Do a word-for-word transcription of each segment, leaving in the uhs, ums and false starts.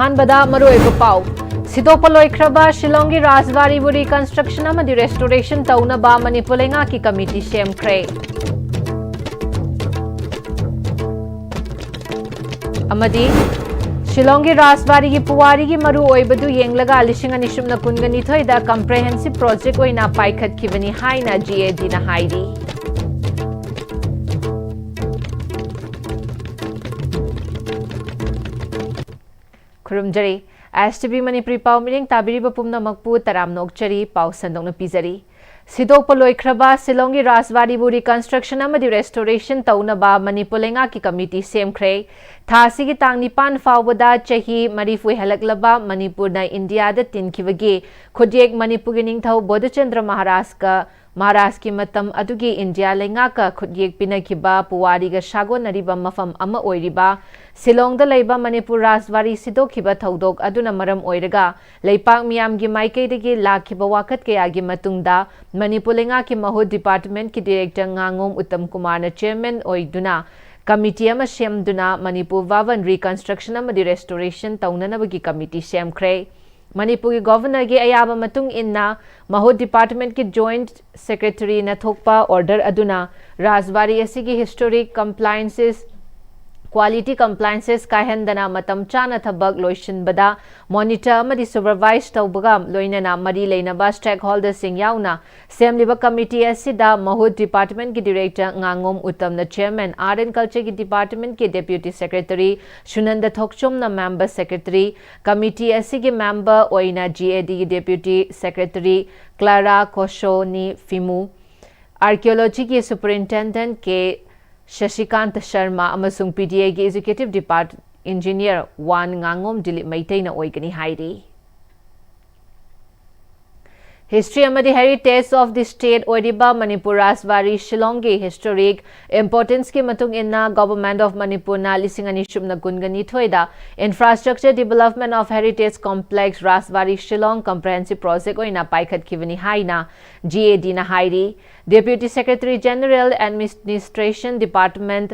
ꯑꯍꯥꯟꯕꯗ ꯃꯔꯨꯑꯣꯏꯕ ꯄꯥꯎ꯫ ꯁꯤꯗꯣꯛꯄ ꯂꯣꯏꯈ꯭ꯔꯕ ꯁꯤꯂꯣꯡꯒꯤ ꯔꯥꯖꯕꯥꯔꯤꯕꯨ reconstruction ꯑꯃꯗꯤ restoration ꯇꯧꯅꯕ ꯃꯅꯤꯄꯨꯔ ꯂꯩꯉꯥꯛꯀꯤ ꯀꯃꯤꯇꯤ ꯁꯦꯝꯈ꯭ꯔꯦ꯫ ꯑꯃꯗꯤ ꯁꯤꯂꯣꯡꯒꯤ ꯔꯥꯖꯕꯥꯔꯤꯒꯤ ꯄꯨꯋꯥꯔꯤꯒꯤ ꯃꯔꯨ ꯑꯣꯏꯕꯗꯨ ꯌꯦꯡꯂꯒ ꯂꯤꯁꯤꯡ ꯑꯅꯤ ꯁꯨꯞꯅ ꯀꯨꯟꯒ ꯅꯤꯊꯣꯏꯗ comprehensive project ꯑꯣꯏꯅ ꯄꯥꯏꯈꯠꯈꯤꯕꯅꯤ ꯍꯥꯏꯅ G A D ꯅ ꯍꯥꯏꯔꯤ꯫ ꯈꯨꯔꯨꯝꯖꯔꯤ꯫ S T V ꯃꯅꯤꯄꯨꯔꯤ ꯄꯥꯎ ꯃꯤꯠꯌꯦꯡ ꯇꯥꯕꯤꯔꯤꯕ ꯄꯨꯝꯅꯃꯛꯄꯨ ꯇꯔꯥꯝꯅ ꯑꯣꯛꯆꯔꯤ꯫ ꯄꯥꯎ ꯁꯟꯗꯣꯛꯅ ꯄꯤꯖꯔꯤ꯫ ꯁꯤꯗꯣꯛꯄ ꯂꯣꯏꯈ꯭ꯔꯕ ꯁꯤꯂꯣꯡꯒꯤ ꯔꯥꯖꯕꯥꯔꯤꯕꯨ reconstruction ꯑꯃꯗꯤ restoration ꯇꯧꯅꯕ ꯃꯅꯤꯄꯨꯔ ꯂꯩꯉꯥꯛꯀꯤ ꯀꯃꯤꯇꯤ ꯁꯦꯝꯈ꯭ꯔꯦ꯫ ꯊꯥ ꯑꯁꯤꯒꯤ ꯇꯥꯡ ꯅꯤꯄꯥꯟ ꯐꯥꯎꯕꯗ ꯆꯍꯤ ꯃꯔꯤꯐꯨ ꯍꯦꯜꯂꯛꯂꯕ ꯃꯅꯤꯄꯨꯔꯅ ꯏꯟꯗꯤꯌꯥꯗ ꯇꯤꯟꯈꯤꯕꯒꯤ ꯈꯨꯠꯌꯦꯛ ꯃꯅꯤꯄꯨꯔꯒꯤ ꯅꯤꯡꯊꯧ ꯕꯣꯙꯆꯟꯗ꯭ꯔ ꯃꯍꯥꯔꯥꯖꯀ ꯃꯍꯥꯔꯥꯖꯀꯤ ꯃꯇꯝ ꯑꯗꯨꯒꯤ ꯏꯟꯗꯤꯌꯥ ꯂꯩꯉꯥꯛꯀ ꯈꯨꯠꯌꯦꯛ ꯄꯤꯅꯈꯤꯕ ꯄꯨꯋꯥꯔꯤꯒ ꯁꯥꯒꯣꯟꯅꯔꯤꯕ ꯃꯐꯝ ꯑꯃ ꯑꯣꯏꯔꯤꯕ ꯁꯤꯂꯣꯡꯗ ꯂꯩꯕ ꯃꯅꯤꯄꯨꯔ ꯔꯥꯖꯕꯥꯔꯤ ꯁꯤꯗꯣꯛꯈꯤꯕ ꯊꯧꯗꯣꯛ ꯑꯗꯨꯅ ꯃꯔꯝ ꯑꯣꯏꯔꯒ ꯂꯩꯄꯥꯛ ꯃꯤꯌꯥꯝꯒꯤ ꯃꯥꯏꯀꯩꯗꯒꯤ ꯂꯥꯛꯈꯤꯕ ꯋꯥꯀꯠ ꯀꯌꯥꯒꯤ ꯃꯇꯨꯡꯗ ꯃꯅꯤꯄꯨꯔ ꯂꯩꯉꯥꯛꯀꯤ ꯃꯍꯨꯠ department ꯀꯤ director ꯉꯥꯉꯣꯝ ꯎꯠꯇꯝ ꯀꯨꯃꯥꯔꯅ chairman ꯑꯣꯏꯗꯨꯅ ꯀꯃꯤꯇꯤ ꯑꯃ ꯁꯦꯝꯗꯨꯅ ꯃꯅꯤꯄꯨꯔ ꯚꯥꯕꯟ reconstruction ꯑꯃꯗꯤ restoration ꯇꯧꯅꯅꯕꯒꯤ ꯀꯃꯤꯇꯤ ꯁꯦꯝꯈ꯭ꯔꯦ꯫ ꯃꯅꯤꯄꯨꯔꯒꯤ ꯒꯣꯚꯔꯅꯔꯒꯤ ꯑꯌꯥꯕ ꯃꯇꯨꯡ ꯏꯟꯅ ꯃꯍꯨꯠ department ꯀꯤ joint secretary ꯅ ꯊꯣꯛꯄ order ꯑꯗꯨꯅ ꯔꯥꯖꯕꯥꯔꯤ ꯑꯁꯤꯒꯤ historic compliances, quality compliances ꯀꯥꯏꯍꯟꯗꯅ ꯃꯇꯝ ꯆꯥꯅ ꯊꯕꯛ ꯂꯣꯏꯁꯤꯟꯕꯗ monitor ꯑꯃꯗꯤ supervise ꯇꯧꯕꯒ ꯂꯣꯏꯅꯅ ꯃꯔꯤ ꯂꯩꯅꯕ stakeholder ꯁꯤꯡ ꯌꯥꯎꯅ ꯁꯦꯝꯂꯤꯕ ꯀꯃꯤꯇꯤ ꯑꯁꯤꯗ ꯃꯍꯨꯠ department ꯀꯤ director ꯉꯥꯉꯣꯝ ꯎꯠꯇꯝꯅ chairman, art and culture ꯒꯤ department ꯀꯤ deputy secretary, ꯁꯨꯅꯟꯗ ꯊꯣꯛꯆꯣꯝꯅ member secretary, ꯀꯃꯤꯇꯤ ꯑꯁꯤꯒꯤ member ꯑꯣꯏꯅ G A D ꯒꯤ deputy secretary Clara Kosoni Phimu, archaeology ꯒꯤ superintendent ꯀꯦ ꯁꯁꯤꯀꯥꯟꯇ ꯁꯔꯃ ꯑꯃꯁꯨꯡ P D A ꯒꯤ executive depart engineer ꯋꯥꯟ ꯉꯥꯉꯣꯝ ꯗꯤꯂꯤꯞ ꯃꯩꯇꯩꯅ ꯑꯣꯏꯒꯅꯤ ꯍꯥꯏꯔꯤ꯫ History ꯑꯃꯗꯤ heritage of the state ꯑꯣꯏꯔꯤꯕ ꯃꯅꯤꯄꯨꯔ ꯔꯥꯖꯕꯥꯔꯤ ꯁꯤꯂꯣꯡꯒꯤ historic importance ꯀꯤ ꯃꯇꯨꯡ ꯏꯟꯅ Government of ꯃꯅꯤꯄꯨꯔꯅ ꯂꯤꯁꯤꯡ ꯑꯅꯤ ꯁꯨꯞꯅ ꯀꯨꯟꯒ ꯅꯤꯊꯣꯏꯗ Infrastructure Development of Heritage Complex ꯔꯥꯖꯕꯥꯔꯤ Shillong comprehensive project ꯑꯣꯏꯅ ꯄꯥꯏꯈꯠꯈꯤꯕꯅꯤ ꯍꯥꯏꯅ G A D ꯅ ꯍꯥꯏꯔꯤ꯫ Deputy Secretary General Administration Department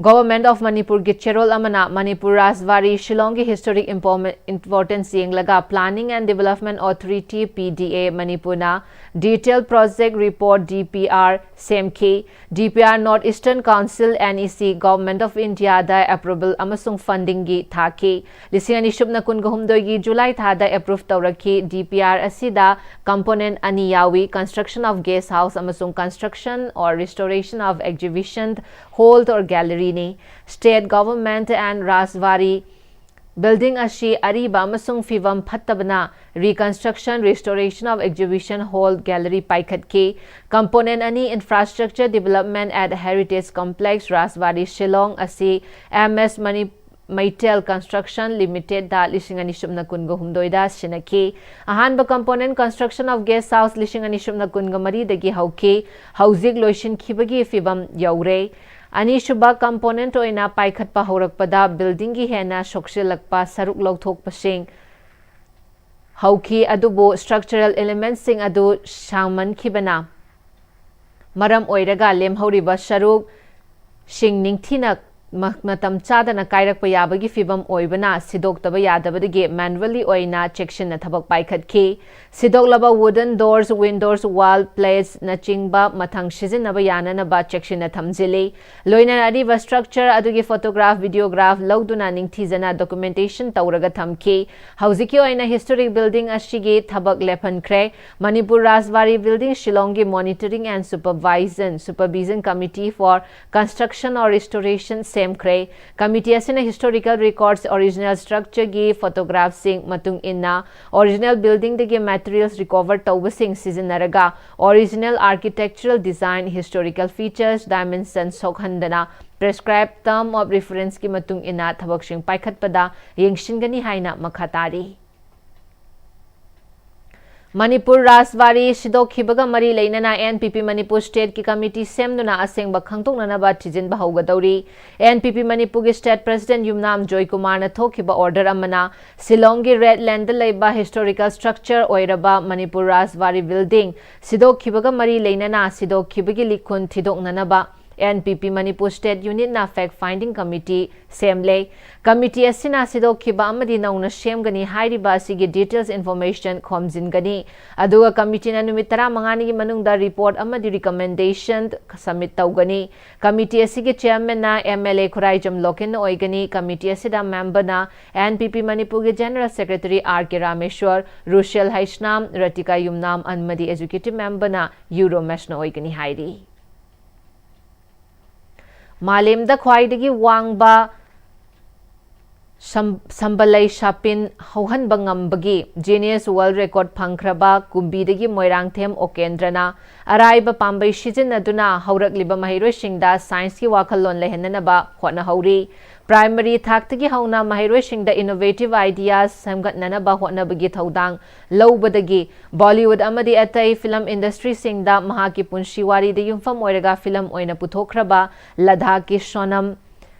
Government of Manipurꯒꯤ ꯆꯦꯔꯣꯜ ꯑꯃꯅ ꯃꯅꯤꯄꯨꯔ ꯔꯥꯖꯕꯥꯔꯤ ꯁꯤꯂꯣꯡꯒꯤ historic importance ꯌꯦꯡꯂꯒ Planning and Development Authority, P D A, ꯃꯅꯤꯄꯨꯔꯅ detail project report, D P R, ꯁꯦꯝꯈꯤ꯫ D P R North Eastern Council, N E C, Government of Indiaꯗ approval ꯑꯃꯁꯨꯡ fundingꯒꯤ ꯊꯥꯈꯤ꯫ ꯂꯤꯁꯤꯡ ꯑꯅꯤ ꯁꯨꯞꯅ ꯀꯨꯟꯒ ꯍꯨꯝꯗꯣꯏꯒꯤ July ꯊꯥꯗ approve ꯇꯧꯔꯛꯈꯤ꯫ D P R ꯑꯁꯤꯗ component ꯑꯅꯤ ꯌꯥꯎꯏ, construction of guest house ꯑꯃꯁꯨꯡ construction or restoration of exhibition hall or galleryꯅꯤ꯫ State Government and Rajbari building ꯑꯁꯤ ꯑꯔꯤꯕ ꯑꯃꯁꯨꯡ ꯐꯤꯕꯝ ꯐꯠꯇꯕꯅ reconstruction, restoration of exhibition hall, gallery ꯄꯥꯏꯈꯠꯈꯤ꯫ Component ꯑꯅꯤ, Infrastructure Development at Heritage Complex, Rajbari, Shillong ꯑꯁꯤ M S Mani Maitel Construction Limitedꯗ ꯂꯤꯁꯤꯡ ꯑꯅꯤ ꯁꯨꯞꯅ ꯀꯨꯟꯒ ꯍꯨꯝꯗꯣꯏꯗ ꯁꯤꯟꯅꯈꯤ꯫ ꯑꯍꯥꯟꯕ component construction of guest house ꯂꯤꯁꯤꯡ ꯑꯅꯤ ꯁꯨꯞꯅ ꯀꯨꯟꯒ ꯃꯔꯤꯗꯒꯤ ꯍꯧꯈꯤ, ꯍꯧꯖꯤꯛ ꯂꯣꯏꯁꯤꯟꯈꯤꯕꯒꯤ ꯐꯤꯕꯝ ꯌꯧꯔꯦ꯫ ꯑꯅꯤꯁꯨꯕ component ꯑꯣꯏꯅ ꯄꯥꯏꯈꯠꯄ ꯍꯧꯔꯛꯄꯗ buildingꯒꯤ ꯍꯦꯟꯅ ꯁꯣꯛꯆꯤꯜꯂꯛꯄ ꯁꯔꯨꯛ ꯂꯧꯊꯣꯛꯄꯁꯤꯡ ꯍꯧꯈꯤ, ꯑꯗꯨꯕꯨ structural elementꯁꯤꯡ ꯑꯗꯨ ꯁꯥꯡꯃꯟꯈꯤꯕꯅ ꯃꯔꯝ ꯑꯣꯏꯔꯒ ꯂꯦꯝꯍꯧꯔꯤꯕ ꯁꯔꯨꯛꯁꯤꯡ ꯅꯤꯡꯊꯤꯅ ꯃ-, ꯃꯇꯝ ꯆꯥꯗꯅ ꯀꯥꯏꯔꯛꯄ ꯌꯥꯕꯒꯤ ꯐꯤꯚꯝ ꯑꯣꯏꯕꯅ ꯁꯤꯗꯣꯛꯇꯕ ꯌꯥꯗꯕꯗꯒꯤ manually ꯑꯣꯏꯅ ꯆꯦꯛꯁꯤꯟꯅ ꯊꯕꯛ ꯄꯥꯏꯈꯠꯈꯤ꯫ ꯁꯤꯗꯣꯛꯂꯕ wooden doors, windows, wall plates ꯅꯆꯤꯡꯕ ꯃꯊꯪ ꯁꯤꯖꯤꯟꯅꯕ ꯌꯥꯅꯅꯕ ꯆꯦꯛꯁꯤꯟꯅ ꯊꯝꯖꯤꯜꯂꯤ꯫ ꯂꯣꯏꯅꯅ ꯑꯔꯤꯕ structure ꯑꯗꯨꯒꯤ photograph, videograph ꯂꯧꯗꯨꯅ ꯅꯤꯡꯊꯤꯖꯅ documentation ꯇꯧꯔꯒ ꯊꯝꯈꯤ꯫ ꯍꯧꯖꯤꯛꯀꯤ ꯑꯣꯏꯅ historic building ꯑꯁꯤꯒꯤ ꯊꯕꯛ ꯂꯦꯞꯍꯟꯈ꯭ꯔꯦ꯫ Manipur ꯔꯥꯖꯕꯥꯔꯤ building ꯁꯤꯂꯣꯡꯒꯤ Monitoring and Supervision, Supervision Committee for Construction or Restoration ꯁꯦꯝꯈ꯭ꯔꯦ꯫ Committee ꯑꯁꯤꯅ historical records, original structureꯒꯤ photographsꯁꯤꯡ ꯃꯇꯨꯡ ꯏꯟꯅ original buildingꯗꯒꯤ materials recover ꯇꯧꯕꯁꯤꯡ ꯁꯤꯖꯤꯟꯅꯔꯒ original architectural design, historical features, dimension ꯁꯣꯛꯍꯟꯗꯅ prescribed term of referenceꯀꯤ ꯃꯇꯨꯡ ꯏꯟꯅ ꯊꯕꯛꯁꯤꯡ ꯄꯥꯏꯈꯠꯄꯗ ꯌꯦꯡꯁꯤꯟꯒꯅꯤ ꯍꯥꯏꯅ ꯃꯈꯥ ꯇꯥꯔꯤ꯫ ꯃꯅꯤꯄꯨꯔ ꯔꯥꯖꯕꯥꯔꯤ ꯁꯤꯗꯣꯛꯈꯤꯕꯒ ꯃꯔꯤ ꯂꯩꯅꯅ N P P Manipur stateꯀꯤ committee ꯁꯦꯝꯗꯨꯅ ꯑꯁꯦꯡꯕ ꯈꯪꯗꯣꯛꯅꯅꯕ ꯊꯤꯖꯤꯟꯕ ꯍꯧꯒꯗꯧꯔꯤ꯫ N P P ꯃꯅꯤꯄꯨꯔꯒꯤ state president ꯌꯨꯝꯅꯥꯝ ꯖꯣꯏꯀꯨꯃꯥꯔꯅ ꯊꯣꯛꯈꯤꯕ order ꯑꯃꯅ ꯁꯤꯂꯣꯡꯒꯤ Red Laneꯗ ꯂꯩꯕ historical structure ꯑꯣꯏꯔꯕ ꯃꯅꯤꯄꯨꯔ ꯔꯥꯖꯕꯥꯔꯤ building ꯁꯤꯗꯣꯛꯈꯤꯕꯒ ꯃꯔꯤ ꯂꯩꯅꯅ ꯁꯤꯗꯣꯛꯈꯤꯕꯒꯤ ꯂꯤꯈꯨꯟ ꯊꯤꯗꯣꯛꯅꯅꯕ ꯑꯦꯟ ꯄꯤ ꯄꯤ ꯃꯅꯤꯄꯨꯔ ꯁ꯭ꯇꯦꯠ ꯌꯨꯅꯤꯠꯅ ꯐꯦꯛ ꯐꯥꯏꯟꯗꯤꯡ ꯀꯃꯤꯇꯤ ꯁꯦꯝꯂꯦ꯫ ꯀꯃꯤꯇꯤ ꯑꯁꯤꯅ ꯁꯤꯗꯣꯛꯈꯤꯕ ꯑꯃꯗꯤ ꯅꯧꯅ ꯁꯦꯝꯒꯅꯤ ꯍꯥꯏꯔꯤꯕ ꯑꯁꯤꯒꯤ ꯗꯤꯇꯦꯜꯁ ꯏꯟꯐꯣꯔꯃꯦꯁꯟ ꯈꯣꯝꯖꯤꯟꯒꯅꯤ꯫ ꯑꯗꯨꯒ ꯀꯃꯤꯇꯤꯅ ꯅꯨꯃꯤꯠ ꯇꯔꯥꯃꯉꯥꯅꯤꯒꯤ ꯃꯅꯨꯡꯗ ꯔꯤꯄꯣꯔꯠ ꯑꯃꯗꯤ ꯔꯤꯀꯃꯦꯟꯗꯦꯁꯟ ꯁꯕꯃꯤꯠ ꯇꯧꯒꯅꯤ꯫ ꯀꯃꯤꯇꯤ ꯑꯁꯤꯒꯤ ꯆꯦꯌꯔꯃꯦꯟꯅ ꯑꯦꯝ ꯑꯦꯜ ꯑꯦ ꯈꯨꯔꯥꯏꯖꯝ ꯂꯣꯀꯦꯟꯅ ꯑꯣꯏꯒꯅꯤ꯫ ꯀꯃꯤꯇꯤ ꯑꯁꯤꯗ ꯃꯦꯝꯕꯔꯅ ꯑꯦꯟ ꯄꯤ ꯄꯤ ꯃꯅꯤꯄꯨꯔꯒꯤ ꯖꯦꯅꯔꯦꯜ ꯁꯦꯀ꯭ꯔꯦꯇꯔꯤ ꯑꯥꯔ ꯀꯦ ꯔꯥꯃꯦꯁ꯭ꯋꯔ, ꯔꯨꯁꯦꯜ ꯍꯩꯁꯅꯥꯝ, ꯔꯇꯤꯀꯥ ꯌꯨꯝꯅꯥꯝ ꯑꯃꯗꯤ ꯑꯦꯖꯨꯀꯦꯇꯤꯚ ꯃꯦꯝꯕꯔꯅ ꯌꯨ ꯔꯣꯃꯦꯁꯅ ꯑꯣꯏꯒꯅꯤ ꯍꯥꯏꯔꯤ꯫ ꯃꯥꯂꯦꯝꯗ ꯈ꯭ꯋꯥꯏꯗꯒꯤ ꯋꯥꯡꯕ ꯁꯝ-, ꯁꯝꯕꯂꯩ ꯁꯥꯄꯤꯟ ꯍꯧꯍꯟꯕ ꯉꯝꯕꯒꯤ ꯖꯤꯅꯤꯌꯁ ꯋꯥꯔꯜꯗ ꯔꯦꯀꯣꯔꯗ ꯐꯪꯈ꯭ꯔꯕ ꯀꯨꯝꯕꯤꯗꯒꯤ ꯃꯣꯏꯔꯥꯡꯊꯦꯝ ꯑꯣꯀꯦꯟꯗ꯭ꯔꯅ ꯑꯔꯥꯏꯕ ꯄꯥꯝꯕꯩ ꯁꯤꯖꯤꯟꯅꯗꯨꯅ ꯍꯧꯔꯛꯂꯤꯕ ꯃꯍꯩꯔꯣꯏꯁꯤꯡꯗ ꯁꯥꯏꯟꯁꯀꯤ ꯋꯥꯈꯜꯂꯣꯟ ꯂꯩꯍꯟꯅꯅꯕ ꯍꯣꯠꯅꯍꯧꯔꯤ꯫ ꯄ꯭ꯔꯥꯏꯃꯔꯤ ꯊꯥꯛꯇꯒꯤ ꯍꯧꯅ ꯃꯍꯩꯔꯣꯏꯁꯤꯡꯗ ꯏꯅꯣꯚꯦꯇꯤꯚ ꯑꯥꯏꯗꯤꯌꯥꯁ ꯁꯦꯝꯒꯠꯅꯅꯕ ꯍꯣꯠꯅꯕꯒꯤ ꯊꯧꯗꯥꯡ ꯂꯧꯕꯗꯒꯤ ꯕꯣꯂꯤꯋꯨꯗ ꯑꯃꯗꯤ ꯑꯇꯩ ꯐꯤꯂꯝ ꯏꯟꯗꯁꯇ꯭ꯔꯤꯁꯤꯡꯗ ꯃꯍꯥꯛꯀꯤ ꯄꯨꯟꯁꯤ ꯋꯥꯔꯤꯗ ꯌꯨꯝꯐꯝ ꯑꯣꯏꯔꯒ ꯐꯤꯂꯝ ꯑꯣꯏꯅ ꯄꯨꯊꯣꯛꯈ꯭ꯔꯕ ꯂꯗꯥꯈꯀꯤ ꯁꯣꯅꯝ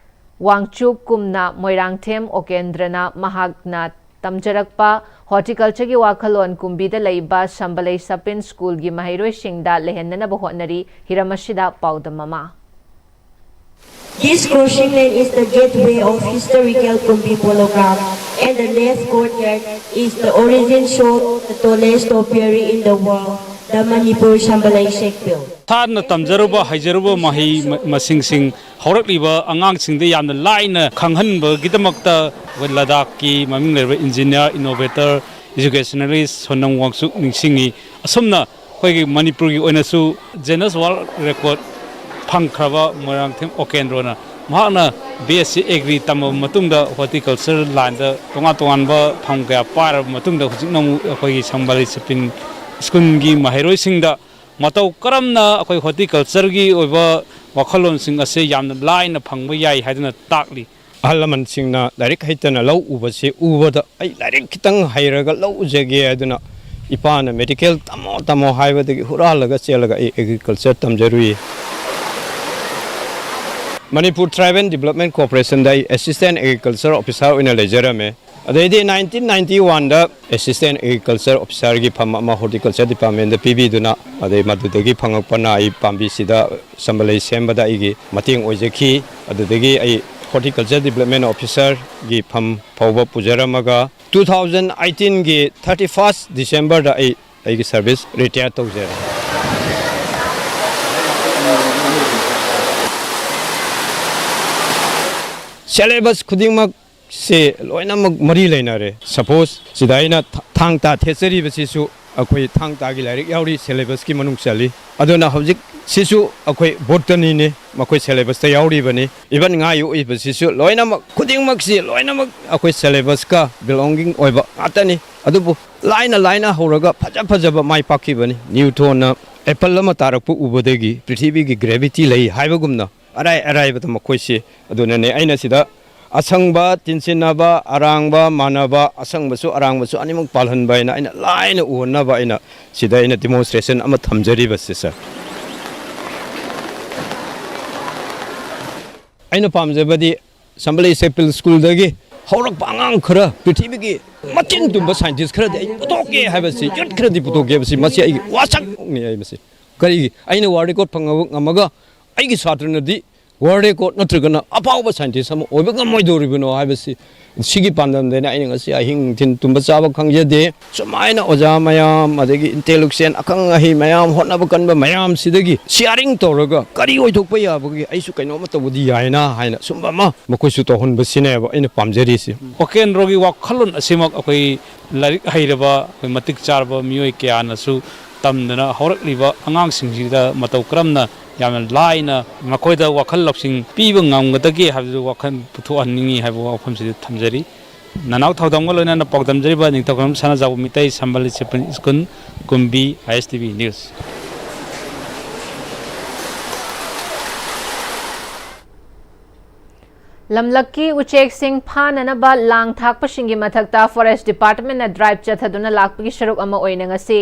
ꯋꯥꯡꯆꯨꯛ ꯀꯨꯝꯅ ꯃꯣꯏꯔꯥꯡꯊꯦꯝ ꯑꯣꯀꯦꯟꯗ꯭ꯔꯅ ꯃꯍꯥꯛꯅ ꯇꯝꯖꯔꯛꯄ ꯍꯣꯔꯇꯤꯀꯜꯆꯔꯒꯤ ꯋꯥꯈꯜꯂꯣꯟ ꯀꯨꯝꯕꯤꯗ ꯂꯩꯕ ꯁꯝꯕꯂꯩ ꯁꯕ ꯏꯟꯁ ꯁ꯭ꯀꯨꯜꯒꯤ ꯃꯍꯩꯔꯣꯏꯁꯤꯡꯗ ꯂꯩꯍꯟꯅꯅꯕ ꯍꯣꯠꯅꯔꯤ꯫ ꯍꯤꯔꯝ ꯑꯁꯤꯗ ꯄꯥꯎꯗꯝ ꯑꯃ꯫ This crossing lane is the gateway of historical Kumbi Polo Ground, and the left courtyard is the origin show, the tallest topiary in the world, the Manipur Sambalai Shakpil. ꯏꯁꯥꯅ ꯇꯝꯖꯔꯨꯕ, ꯍꯩꯖꯔꯨꯕ ꯃꯍꯩ ꯃ-, ꯃꯁꯤꯡꯁꯤꯡ ꯍꯧꯔꯛꯂꯤꯕ ꯑꯉꯥꯡꯁꯤꯡꯗ ꯌꯥꯝꯅ ꯂꯥꯏꯅ ꯈꯪꯍꯟꯕꯒꯤꯗꯃꯛꯇ ꯑꯩꯈꯣꯏ ꯂꯗꯥꯈꯀꯤ ꯃꯃꯤꯡ ꯂꯩꯔꯕ ꯏꯟꯖꯤꯅꯤꯌꯥꯔ, ꯏꯅꯣꯚꯦꯇꯔ, ꯏꯖꯨꯀꯦꯁꯅꯦꯂꯤꯁ ꯁꯣꯅꯝ ꯋꯥꯡꯆꯨꯛ ꯅꯤꯡꯁꯤꯡꯉꯤ꯫ ꯑꯁꯨꯝꯅ ꯑꯩꯈꯣꯏꯒꯤ ꯃꯅꯤꯄꯨꯔꯒꯤ ꯑꯣꯏꯅꯁꯨ ꯖꯦꯅꯁ ꯋꯥꯔꯜꯗ ꯔꯦꯀꯣꯔꯗ ꯐꯪꯈ꯭ꯔꯕ ꯃꯣꯏꯔꯥꯡꯊꯦꯝ ꯑꯣꯀꯦꯟꯗ꯭ꯔꯣꯅ ꯃꯍꯥꯛꯅ ꯕꯤ ꯑꯦꯁ ꯁꯤ ꯑꯦꯒ꯭ꯔꯤ ꯇꯝꯃꯕ ꯃꯇꯨꯡꯗ ꯍꯣꯔꯇꯤꯀꯜꯆꯔ ꯂꯥꯏꯟꯗ ꯇꯣꯉꯥꯟ ꯇꯣꯉꯥꯟꯕ ꯐꯝ ꯀꯌꯥ ꯄꯥꯏꯔꯕ ꯃꯇꯨꯡꯗ ꯍꯧꯖꯤꯛꯅ ꯑꯃꯨꯛ ꯑꯩꯈꯣꯏꯒꯤ ꯁꯝꯕꯂꯩ ꯁꯕ ꯏꯟꯁ ꯁ꯭ꯀꯨꯜꯒꯤ ꯃꯍꯩꯔꯣꯏꯁꯤꯡꯗ ꯃꯇꯧ ꯀꯔꯝꯅ ꯑꯩꯈꯣꯏ ꯍꯣꯔꯇꯤꯀꯜꯆꯔꯒꯤ ꯑꯣꯏꯕ ꯋꯥꯈꯜꯂꯣꯟꯁꯤꯡ ꯑꯁꯦ ꯌꯥꯝꯅ ꯂꯥꯏꯅ ꯐꯪꯕ ꯌꯥꯏ ꯍꯥꯏꯗꯨꯅ ꯇꯥꯛꯂꯤ꯫ ꯑꯍꯜ ꯂꯃꯟꯁꯤꯡꯅ ꯂꯥꯏꯔꯤꯛ ꯍꯩꯇꯅ ꯂꯧ ꯎꯕꯁꯤ ꯎꯕꯗ ꯑꯩ ꯂꯥꯏꯔꯤꯛ ꯈꯤꯇꯪ ꯍꯩꯔꯒ ꯂꯧ ꯎꯖꯒꯦ ꯍꯥꯏꯗꯨꯅ ꯏꯄꯥꯅ ꯃꯦꯗꯤꯀꯦꯜ ꯇꯝꯃꯣ ꯇꯝꯃꯣ ꯍꯥꯏꯕꯗꯒꯤ ꯍꯨꯔꯥꯜꯂꯒ ꯆꯦꯜꯂꯒ ꯑꯩ ꯑꯦꯒ꯭ꯔꯤꯀꯜꯆꯔ ꯇꯝꯖꯔꯨꯏ꯫ ꯃꯅꯤꯄꯨꯔ ꯇ꯭ꯔꯥꯏꯕꯦꯜ ꯗꯤꯕꯂꯞꯃꯦꯟ ꯀꯣꯔꯄꯣꯔꯦꯁꯟꯗ ꯑꯩ ꯑꯦꯁꯤꯁꯇꯦꯟ ꯑꯦꯒ꯭ꯔꯤꯀꯜꯆꯔ ꯑꯣꯐꯤꯁꯥꯔ ꯑꯣꯏꯅ ꯂꯩꯖꯔꯝꯃꯦ꯫ ꯑꯗꯩꯗꯤ nineteen ninety one ꯗ assistant agriculture officer ꯒꯤ ꯐꯝ ꯑꯃ horticulture department ꯇ ꯄꯤꯕꯤꯗꯨꯅ, ꯑꯗꯩ ꯃꯗꯨꯗꯒꯤ ꯐꯪꯉꯛꯄꯅ ꯑꯩ ꯄꯥꯝꯕꯤꯁꯤꯗ ꯁꯝꯕꯜ ꯂꯩ ꯁꯦꯝꯕꯗ ꯑꯩꯒꯤ ꯃꯇꯦꯡ ꯑꯣꯏꯖꯈꯤ꯫ ꯑꯗꯨꯗꯒꯤ ꯑꯩ horticulture development officer ꯒꯤ ꯐꯝ ꯐꯥꯎꯕ ꯄꯨꯖꯔꯝꯃꯒ, two thousand eighteen ꯒꯤ thirty first December ꯗ ꯑꯩ ꯑꯩꯒꯤ service retire ꯇꯧꯖꯔꯦ꯫ Syllabus ꯈꯨꯗꯤꯡꯃꯛꯁꯦ ꯂꯣꯏꯅꯃꯛ ꯃꯔꯤ ꯂꯩꯅꯔꯦ꯫ Suppose ꯁꯤꯗ ꯑꯩꯅ ꯊ-, ꯊꯥꯡ ꯇꯥ ꯊꯦꯠꯆꯔꯤꯕꯁꯤꯁꯨ ꯑꯩꯈꯣꯏ ꯊꯥꯡ ꯇꯥꯒꯤ ꯂꯥꯏꯔꯤꯛ ꯌꯥꯎꯔꯤ, syllabus ꯀꯤ ꯃꯅꯨꯡ ꯆꯜꯂꯤ꯫ ꯑꯗꯨꯅ ꯍꯧꯖꯤꯛ ꯁꯤꯁꯨ ꯑꯩꯈꯣꯏ botany ꯅꯤ, ꯃꯈꯣꯏ syllabus ꯇ ꯌꯥꯎꯔꯤꯕꯅꯤ꯫ Even ꯉꯥ ꯌꯣꯛꯏꯕꯁꯤꯁꯨ ꯂꯣꯏꯅꯃꯛ, ꯈꯨꯗꯤꯡꯃꯛꯁꯤ ꯂꯣꯏꯅꯃꯛ ꯑꯩꯈꯣꯏ syllabus ꯀ belonging ꯑꯣꯏꯕ ꯉꯥꯛꯇꯅꯤ꯫ ꯑꯗꯨꯕꯨ ꯂꯥꯏꯅ ꯂꯥꯏꯅ ꯍꯧꯔꯒ ꯐꯖ ꯐꯖꯕ ꯃꯥꯏ ꯄꯥꯛꯈꯤꯕꯅꯤ꯫ Newton ꯅ apple ꯑꯃ ꯇꯥꯔꯛꯄ ꯎꯕꯗꯒꯤ ꯄ꯭ꯔꯤꯊꯤꯕꯤꯒꯤ gravity ꯂꯩ ꯍꯥꯏꯕꯒꯨꯝꯅ ꯑꯔꯥꯏ ꯑꯔꯥꯏꯕꯗ ꯃꯈꯣꯏꯁꯤ꯫ ꯑꯗꯨꯅꯅꯦ ꯑꯩꯅ ꯁꯤꯗ ꯑꯁꯪꯕ, ꯇꯤꯟꯁꯤꯟꯅꯕ, ꯑꯔꯥꯡꯕ, ꯃꯥꯟꯅꯕ, ꯑꯁꯪꯕꯁꯨ ꯑꯔꯥꯡꯕꯁꯨ ꯑꯅꯤꯃꯛ ꯄꯥꯜꯍꯟꯕ ꯍꯥꯏꯅ ꯑꯩꯅ ꯂꯥꯏꯅ ꯎꯍꯟꯅꯕ ꯑꯩꯅ ꯁꯤꯗ ꯑꯩꯅ demonstration ꯑꯃ ꯊꯝꯖꯔꯤꯕꯁꯦ, sir꯫ ꯑꯩꯅ ꯄꯥꯝꯖꯕꯗꯤ ꯁꯝꯕꯂꯩ ꯁꯦꯄꯤꯜ ꯁ꯭ꯀꯨꯜꯗꯒꯤ ꯍꯧꯔꯛꯄ ꯑꯉꯥꯡ ꯈꯔ, ꯄ꯭ꯔꯤꯊꯤꯕꯤꯒꯤ ꯃꯆꯤꯟ ꯇꯨꯝꯕ scientist ꯈꯔꯗꯤ ꯑꯩ ꯄꯨꯊꯣꯛꯀꯦ ꯍꯥꯏꯕꯁꯤ, youth ꯈꯔꯗꯤ ꯄꯨꯊꯣꯛꯀꯦ ꯍꯥꯏꯕꯁꯤ, ꯃꯁꯤ ꯑꯩꯒꯤ ꯋꯥꯁꯛꯅꯤ꯫ ꯑꯩ ꯃꯁꯤ ꯀꯔꯤꯒꯤ ꯑꯩꯅ world record ꯐꯪꯉꯕ ꯉꯝꯃꯒ ꯑꯩꯒꯤ ꯁꯥꯇ꯭ꯔꯅꯗꯤ world record ꯅꯠꯇ꯭ꯔꯒꯅ ꯑꯐꯥꯎꯕ scientist ꯑꯃ ꯑꯣꯏꯕ ꯉꯝꯃꯣꯏꯗꯧꯔꯤꯕꯅꯣ ꯍꯥꯏꯕꯁꯤ, ꯁꯤꯒꯤ ꯄꯥꯟꯗꯝꯗꯅ ꯑꯩꯅ ꯉꯁꯤ ꯑꯍꯤꯡ ꯅꯨꯡꯊꯤꯜ ꯇꯨꯝꯕ ꯆꯥꯕ ꯈꯪꯖꯗꯦ꯫ ꯁꯨꯃꯥꯏꯅ ꯑꯣꯖꯥ ꯃꯌꯥꯝ, ꯑꯗꯒꯤ intellectual, ꯑꯈꯪ ꯑꯍꯩ ꯃꯌꯥꯝ, ꯍꯣꯠꯅꯕ ꯀꯟꯕ ꯃꯌꯥꯝꯁꯤꯗꯒꯤ sharing ꯇꯧꯔꯒ ꯀꯔꯤ ꯑꯣꯏꯊꯣꯛꯄ ꯌꯥꯕꯒꯦ, ꯑꯩꯁꯨ ꯀꯩꯅꯣꯝꯃ ꯇꯧꯕꯗꯤ ꯌꯥꯏꯅ ꯍꯥꯏꯅ ꯁꯨꯝꯕ ꯑꯃ ꯃꯈꯣꯏꯁꯨ ꯇꯧꯍꯟꯕꯁꯤꯅꯦꯕ ꯑꯩꯅ ꯄꯥꯝꯖꯔꯤꯁꯤ꯫ ꯋꯥꯀꯦꯟꯗ꯭ꯔꯣꯒꯤ ꯋꯥꯈꯜꯂꯣꯟ ꯑꯁꯤꯃꯛ ꯑꯩꯈꯣꯏ ꯂꯥꯏꯔꯤꯛ ꯍꯩꯔꯕ, ꯑꯩꯈꯣꯏ ꯃꯇꯤꯛ ꯆꯥꯔꯕ ꯃꯤꯑꯣꯏ ꯀꯌꯥꯅꯁꯨ ꯇꯝꯗꯅ ꯍꯧꯔꯛꯂꯤꯕ ꯑꯉꯥꯡꯁꯤꯡꯁꯤꯗ ꯃꯇꯧ ꯀꯔꯝꯅ ꯌꯥꯝꯅ ꯂꯥꯏꯅ ꯃꯈꯣꯏꯗ ꯋꯥꯈꯜ ꯂꯧꯁꯤꯡ ꯄꯤꯕ ꯉꯝꯒꯗꯒꯦ ꯍꯥꯏꯕꯗꯨ ꯋꯥꯈꯜ ꯄꯨꯊꯣꯛꯍꯟꯅꯤꯡꯏ ꯍꯥꯏꯕ ꯋꯥꯐꯝꯁꯤꯗ ꯊꯝꯖꯔꯤ꯫ ꯅꯅꯥꯎ ꯊꯧꯗꯥꯝꯒ ꯂꯣꯏꯅꯅ ꯄꯥꯎꯗꯝꯖꯔꯤꯕ Ningthoukhong Sanajaoba Meitei Sambal discipline school, Kumbi, ISTV News꯫ ꯂꯝꯂꯛꯀꯤ ꯎꯆꯦꯛꯁꯤꯡ ꯐꯥꯅꯅꯕ ꯂꯥꯡ ꯊꯥꯛꯄꯁꯤꯡꯒꯤ ꯃꯊꯛꯇ Forest Department ꯅ drive ꯆꯠꯊꯗꯨꯅ ꯂꯥꯛꯄꯒꯤ ꯁꯔꯨꯛ ꯑꯃ ꯑꯣꯏꯅ ꯉꯁꯤ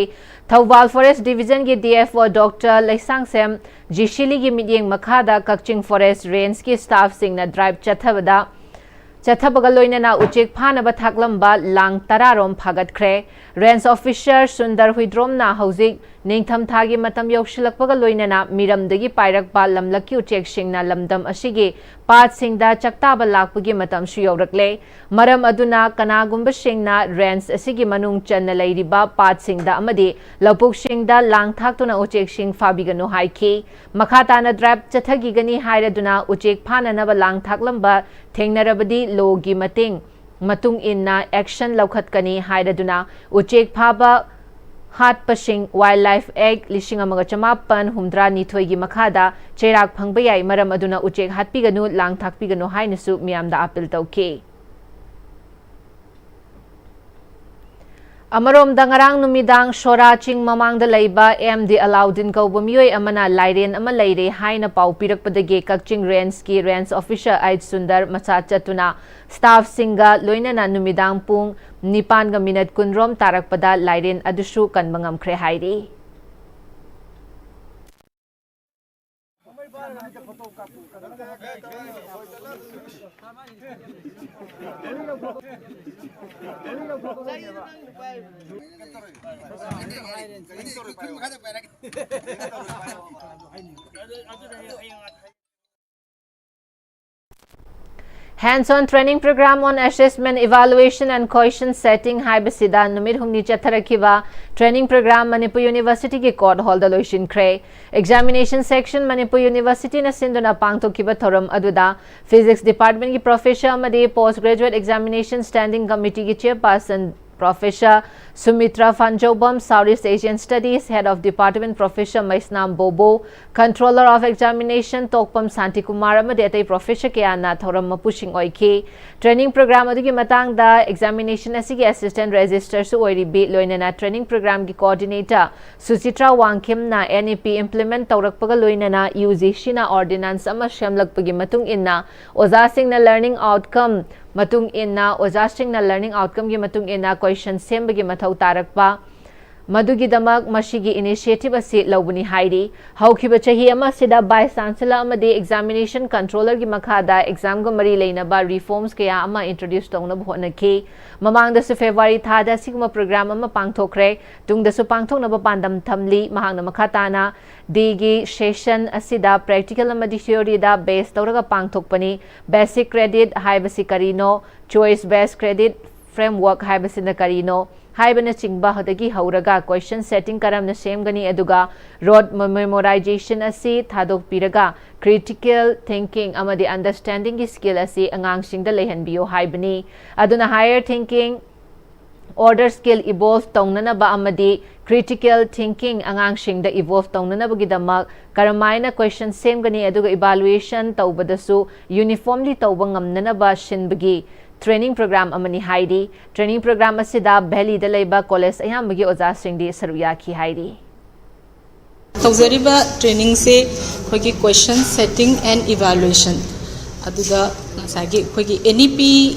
ꯊꯧꯕꯥꯜ Forest Division ꯒꯤ DFO Doctor ꯂꯩꯁꯥꯡꯁꯦꯝ ꯖꯤꯁꯤꯂꯤꯒꯤ ꯃꯤꯠꯌꯦꯡ ꯃꯈꯥꯗ ꯀꯛꯆꯤꯡ Forest Range ꯀꯤ staff ꯁꯤꯡꯅ drive ꯆꯠꯊꯕꯗ ꯆꯠꯊꯕꯒ ꯂꯣꯏꯅꯅ ꯎꯆꯦꯛ ꯐꯥꯅꯕ ꯊꯥꯛꯂꯝꯕ ꯂꯥꯡ ꯇꯔꯥ ꯔꯣꯝ ꯐꯥꯒꯠꯈ꯭ꯔꯦ꯫ Range Officer ꯁꯨꯟꯗꯔ ꯍꯨꯏꯗ꯭ꯔꯣꯝꯅ ꯍꯧꯖꯤꯛ ꯅꯤꯡꯊꯝꯊꯥꯒꯤ ꯃꯇꯝ ꯌꯧꯁꯤꯜꯂꯛꯄꯒ ꯂꯣꯏꯅꯅ ꯃꯤꯔꯝꯗꯒꯤ ꯄꯥꯏꯔꯛꯄ ꯂꯝꯂꯛꯀꯤ ꯎꯆꯦꯛꯁꯤꯡꯅ ꯂꯝꯗꯝ ꯑꯁꯤꯒꯤ ꯄꯥꯠꯁꯤꯡꯗ ꯆꯥꯛꯇꯥꯕ ꯂꯥꯛꯄꯒꯤ ꯃꯇꯝꯁꯨ ꯌꯧꯔꯛꯂꯦ꯫ ꯃꯔꯝ ꯑꯗꯨꯅ ꯀꯅꯥꯒꯨꯝꯕꯁꯤꯡꯅ range ꯑꯁꯤꯒꯤ ꯃꯅꯨꯡ ꯆꯟꯅ ꯂꯩꯔꯤꯕ ꯄꯥꯠꯁꯤꯡꯗ ꯑꯃꯗꯤ ꯂꯧꯕꯨꯛꯁꯤꯡꯗ ꯂꯥꯡ ꯊꯥꯛꯇꯨꯅ ꯎꯆꯦꯛꯁꯤꯡ ꯐꯥꯕꯤꯒꯅꯨ ꯍꯥꯏꯈꯤ꯫ ꯃꯈꯥ ꯇꯥꯅ drive ꯆꯠꯊꯈꯤꯒꯅꯤ ꯍꯥꯏꯔꯗꯨꯅ ꯎꯆꯦꯛ ꯐꯥꯅꯅꯕ ꯂꯥꯡ ꯊꯥꯛꯂꯝꯕ ꯊꯦꯡꯅꯔꯕꯗꯤ ꯂꯣꯒꯤ ꯃꯇꯦꯡ ꯃꯇꯨꯡ ꯏꯟꯅ action ꯂꯧꯈꯠꯀꯅꯤ ꯍꯥꯏꯔꯗꯨꯅ ꯎꯆꯦꯛ ꯐꯥꯕ ꯍꯥꯠꯄꯁꯤꯡ Wildlife Act ꯂꯤꯁꯤꯡ ꯑꯃꯒ ꯆꯃꯥꯄꯟ ꯍꯨꯝꯗ꯭ꯔꯥ ꯅꯤꯊꯣꯏꯒꯤ ꯃꯈꯥꯗ ꯆꯩꯔꯥꯛ ꯐꯪꯕ ꯌꯥꯏ꯫ ꯃꯔꯝ ꯑꯗꯨꯅ ꯎꯆꯦꯛ ꯍꯥꯠꯄꯤꯒꯅꯨ, ꯂꯥꯡ ꯊꯥꯛꯄꯤꯒꯅꯨ ꯍꯥꯏꯅꯁꯨ ꯃꯤꯌꯥꯝꯗ appeal ꯇꯧꯈꯤ꯫ ꯑꯃꯔꯣꯝꯗ, ꯉꯔꯥꯡ ꯅꯨꯃꯤꯗꯥꯡ ꯁꯣꯔꯥ ꯆꯤꯡ ꯃꯃꯥꯡꯗ ꯂꯩꯕ ꯑꯦꯝ ꯗꯤ ꯑꯂꯥꯎꯗꯤꯟ ꯀꯧꯕ ꯃꯤꯑꯣꯏ ꯑꯃꯅ ꯂꯥꯏꯔꯦꯟ ꯑꯃ ꯂꯩꯔꯦ ꯍꯥꯏꯅ ꯄꯥꯎ ꯄꯤꯔꯛꯄꯗꯒꯤ ꯀꯛꯆꯤꯡ range ꯀꯤ range officer ꯑꯩꯆ ꯁꯨꯟꯗꯔ ꯃꯆꯥ ꯆꯠꯇꯨꯅ staff ꯁꯤꯡꯒ ꯂꯣꯏꯅꯅ ꯅꯨꯃꯤꯗꯥꯡ ꯄꯨꯡ ꯅꯤꯄꯥꯟꯒ ꯃꯤꯅꯠ ꯀꯨꯟ ꯔꯣꯝ ꯇꯥꯔꯛꯄꯗ ꯂꯥꯏꯔꯦꯟ ꯑꯗꯨꯁꯨ ꯀꯟꯕ ꯉꯝꯈ꯭ꯔꯦ ꯍꯥꯏꯔꯤ꯫ Hands on training program on assessment, evaluation and question setting ꯍꯥꯏꯕꯁꯤꯗ ꯅꯨꯃꯤꯠ ꯍꯨꯝꯅꯤ ꯆꯠꯊꯔꯛꯈꯤꯕ training program ꯃꯅꯤꯄꯨꯔ University ꯒꯤ court hall ꯗ ꯂꯣꯏꯁꯤꯟꯈ꯭ꯔꯦ꯫ Examination section ꯃꯅꯤꯄꯨꯔ University ꯅ ꯁꯤꯟꯗꯨꯅ ꯄꯥꯡꯊꯣꯛꯈꯤꯕ ꯊꯧꯔꯝ ꯑꯗꯨꯗ Physics Department ꯒꯤ professor ꯑꯃꯗꯤ Post Graduate Examination Standing Committee ꯒꯤ chairperson Professor ꯁꯨꯃꯤꯇ꯭ꯔꯥ ꯐꯥꯟꯖꯧꯕꯝ, South East Asian Studies Head of Department Professor Meisnam ꯕꯣꯕꯣ, Controller of Examination ꯇꯣꯛꯄꯝ Shantikumar ꯑꯃꯗꯤ ꯑꯇꯩ professor ꯀꯌꯥꯅ ꯊꯧꯔꯝ ꯃꯄꯨꯁꯤꯡ ꯑꯣꯏꯈꯤ꯫ Training program ꯑꯗꯨꯒꯤ ꯃꯇꯥꯡꯗ examination ꯑꯁꯤꯒꯤ assistant registrar ꯁꯨ ꯑꯣꯏꯔꯤꯕꯤ, ꯂꯣꯏꯅꯅ training program ꯒꯤ coordinator ꯁꯨꯆꯤꯇ꯭ꯔꯥ ꯋꯥꯡꯈꯦꯝꯅ N E P implement ꯇꯧꯔꯛꯄꯒ ꯂꯣꯏꯅꯅ U G C ꯅ ordinance ꯑꯃ ꯁꯦꯝꯂꯛꯄꯒꯤ ꯃꯇꯨꯡ ꯏꯟꯅ ꯑꯣꯖꯥꯁꯤꯡꯅ learning outcome ꯃꯇꯨꯡ ꯏꯟꯅ, ꯑꯣꯖꯥꯁꯤꯡꯅ learning outcome ꯒꯤ ꯃꯇꯨꯡ ꯏꯟꯅ question ꯁꯦꯝꯕꯒꯤ ꯃꯊꯧ ꯇꯥꯔꯛꯄ, ꯃꯗꯨꯒꯤꯗꯃꯛ ꯃꯁꯤꯒꯤ initiative ꯑꯁꯤ ꯂꯧꯕꯅꯤ ꯍꯥꯏꯔꯤ꯫ ꯍꯧꯈꯤꯕ ꯆꯍꯤ ꯑꯃ ꯑꯁꯤꯗ Vice Chancellor ꯑꯃꯗꯤ Examination Controller ꯒꯤ ꯃꯈꯥꯗ exam ꯒ ꯃꯔꯤ ꯂꯩꯅꯕ reforms ꯀꯌꯥ ꯑꯃ introduce ꯇꯧꯅꯕ ꯍꯣꯠꯅꯈꯤ꯫ ꯃꯃꯥꯡꯗꯁꯨ February ꯊꯥꯗ ꯑꯁꯤꯒꯨꯝꯕ program ꯑꯃ ꯄꯥꯡꯊꯣꯛꯈ꯭ꯔꯦ꯫ ꯇꯨꯡꯗꯁꯨ ꯄꯥꯡꯊꯣꯛꯅꯕ ꯄꯥꯟꯗꯝ ꯊꯝꯂꯤ꯫ ꯃꯍꯥꯛꯅ ꯃꯈꯥ ꯇꯥꯅ D ꯒꯤ session ꯑꯁꯤꯗ practical ꯑꯃꯗꯤ theory ꯗ base ꯇꯧꯔꯒ ꯄꯥꯡꯊꯣꯛꯄꯅꯤ꯫ Basic credit ꯍꯥꯏꯕꯁꯤ ꯀꯔꯤꯅꯣ? Choice based credit framework ꯍꯥꯏꯕꯁꯤꯅ ꯀꯔꯤꯅꯣ? ꯍꯥꯏꯕꯅꯆꯤꯡꯕꯗꯒꯤ ꯍꯧꯔꯒ question setting ꯀꯔꯝꯅ ꯁꯦꯝꯒꯅꯤ, ꯑꯗꯨꯒ rote memorization ꯑꯁꯤ ꯊꯥꯗꯣꯛꯄꯤꯔꯒ critical thinking ꯑꯃꯗꯤ understanding ꯒꯤ skill ꯑꯁꯤ ꯑꯉꯥꯡꯁꯤꯡꯗ ꯂꯩꯍꯟꯕꯤꯌꯨ ꯍꯥꯏꯕꯅꯤ꯫ ꯑꯗꯨꯅ higher thinking, order skill evolve ꯇꯧꯅꯅꯕ ꯑꯃꯗꯤ critical thinking ꯑꯉꯥꯡꯁꯤꯡꯗ evolve ꯇꯧꯅꯅꯕꯒꯤꯗꯃꯛ ꯀꯔꯝꯍꯥꯏꯅ question ꯁꯦꯝꯒꯅꯤ, ꯑꯗꯨꯒ evaluation ꯇꯧꯕꯗꯁꯨ uniformly ꯇꯧꯕ ꯉꯝꯅꯅꯕ ꯁꯤꯟꯕꯒꯤ training program ꯑꯃꯅꯤ ꯍꯥꯏꯔꯤ꯫ Training program ꯑꯁꯤꯗ Valley ꯗ ꯂꯩꯕ college ꯑꯌꯥꯝꯕꯒꯤ ꯑꯣꯖꯥꯁꯤꯡꯗꯤ ꯁꯔꯨꯛ ꯌꯥꯈꯤ ꯍꯥꯏꯔꯤ꯫ ꯇꯧꯖꯔꯤꯕ training ꯁꯦ ꯑꯩꯈꯣꯏꯒꯤ question setting and evaluation, ꯑꯗꯨꯒ ꯉꯁꯥꯏꯒꯤ ꯑꯩꯈꯣꯏꯒꯤ N E P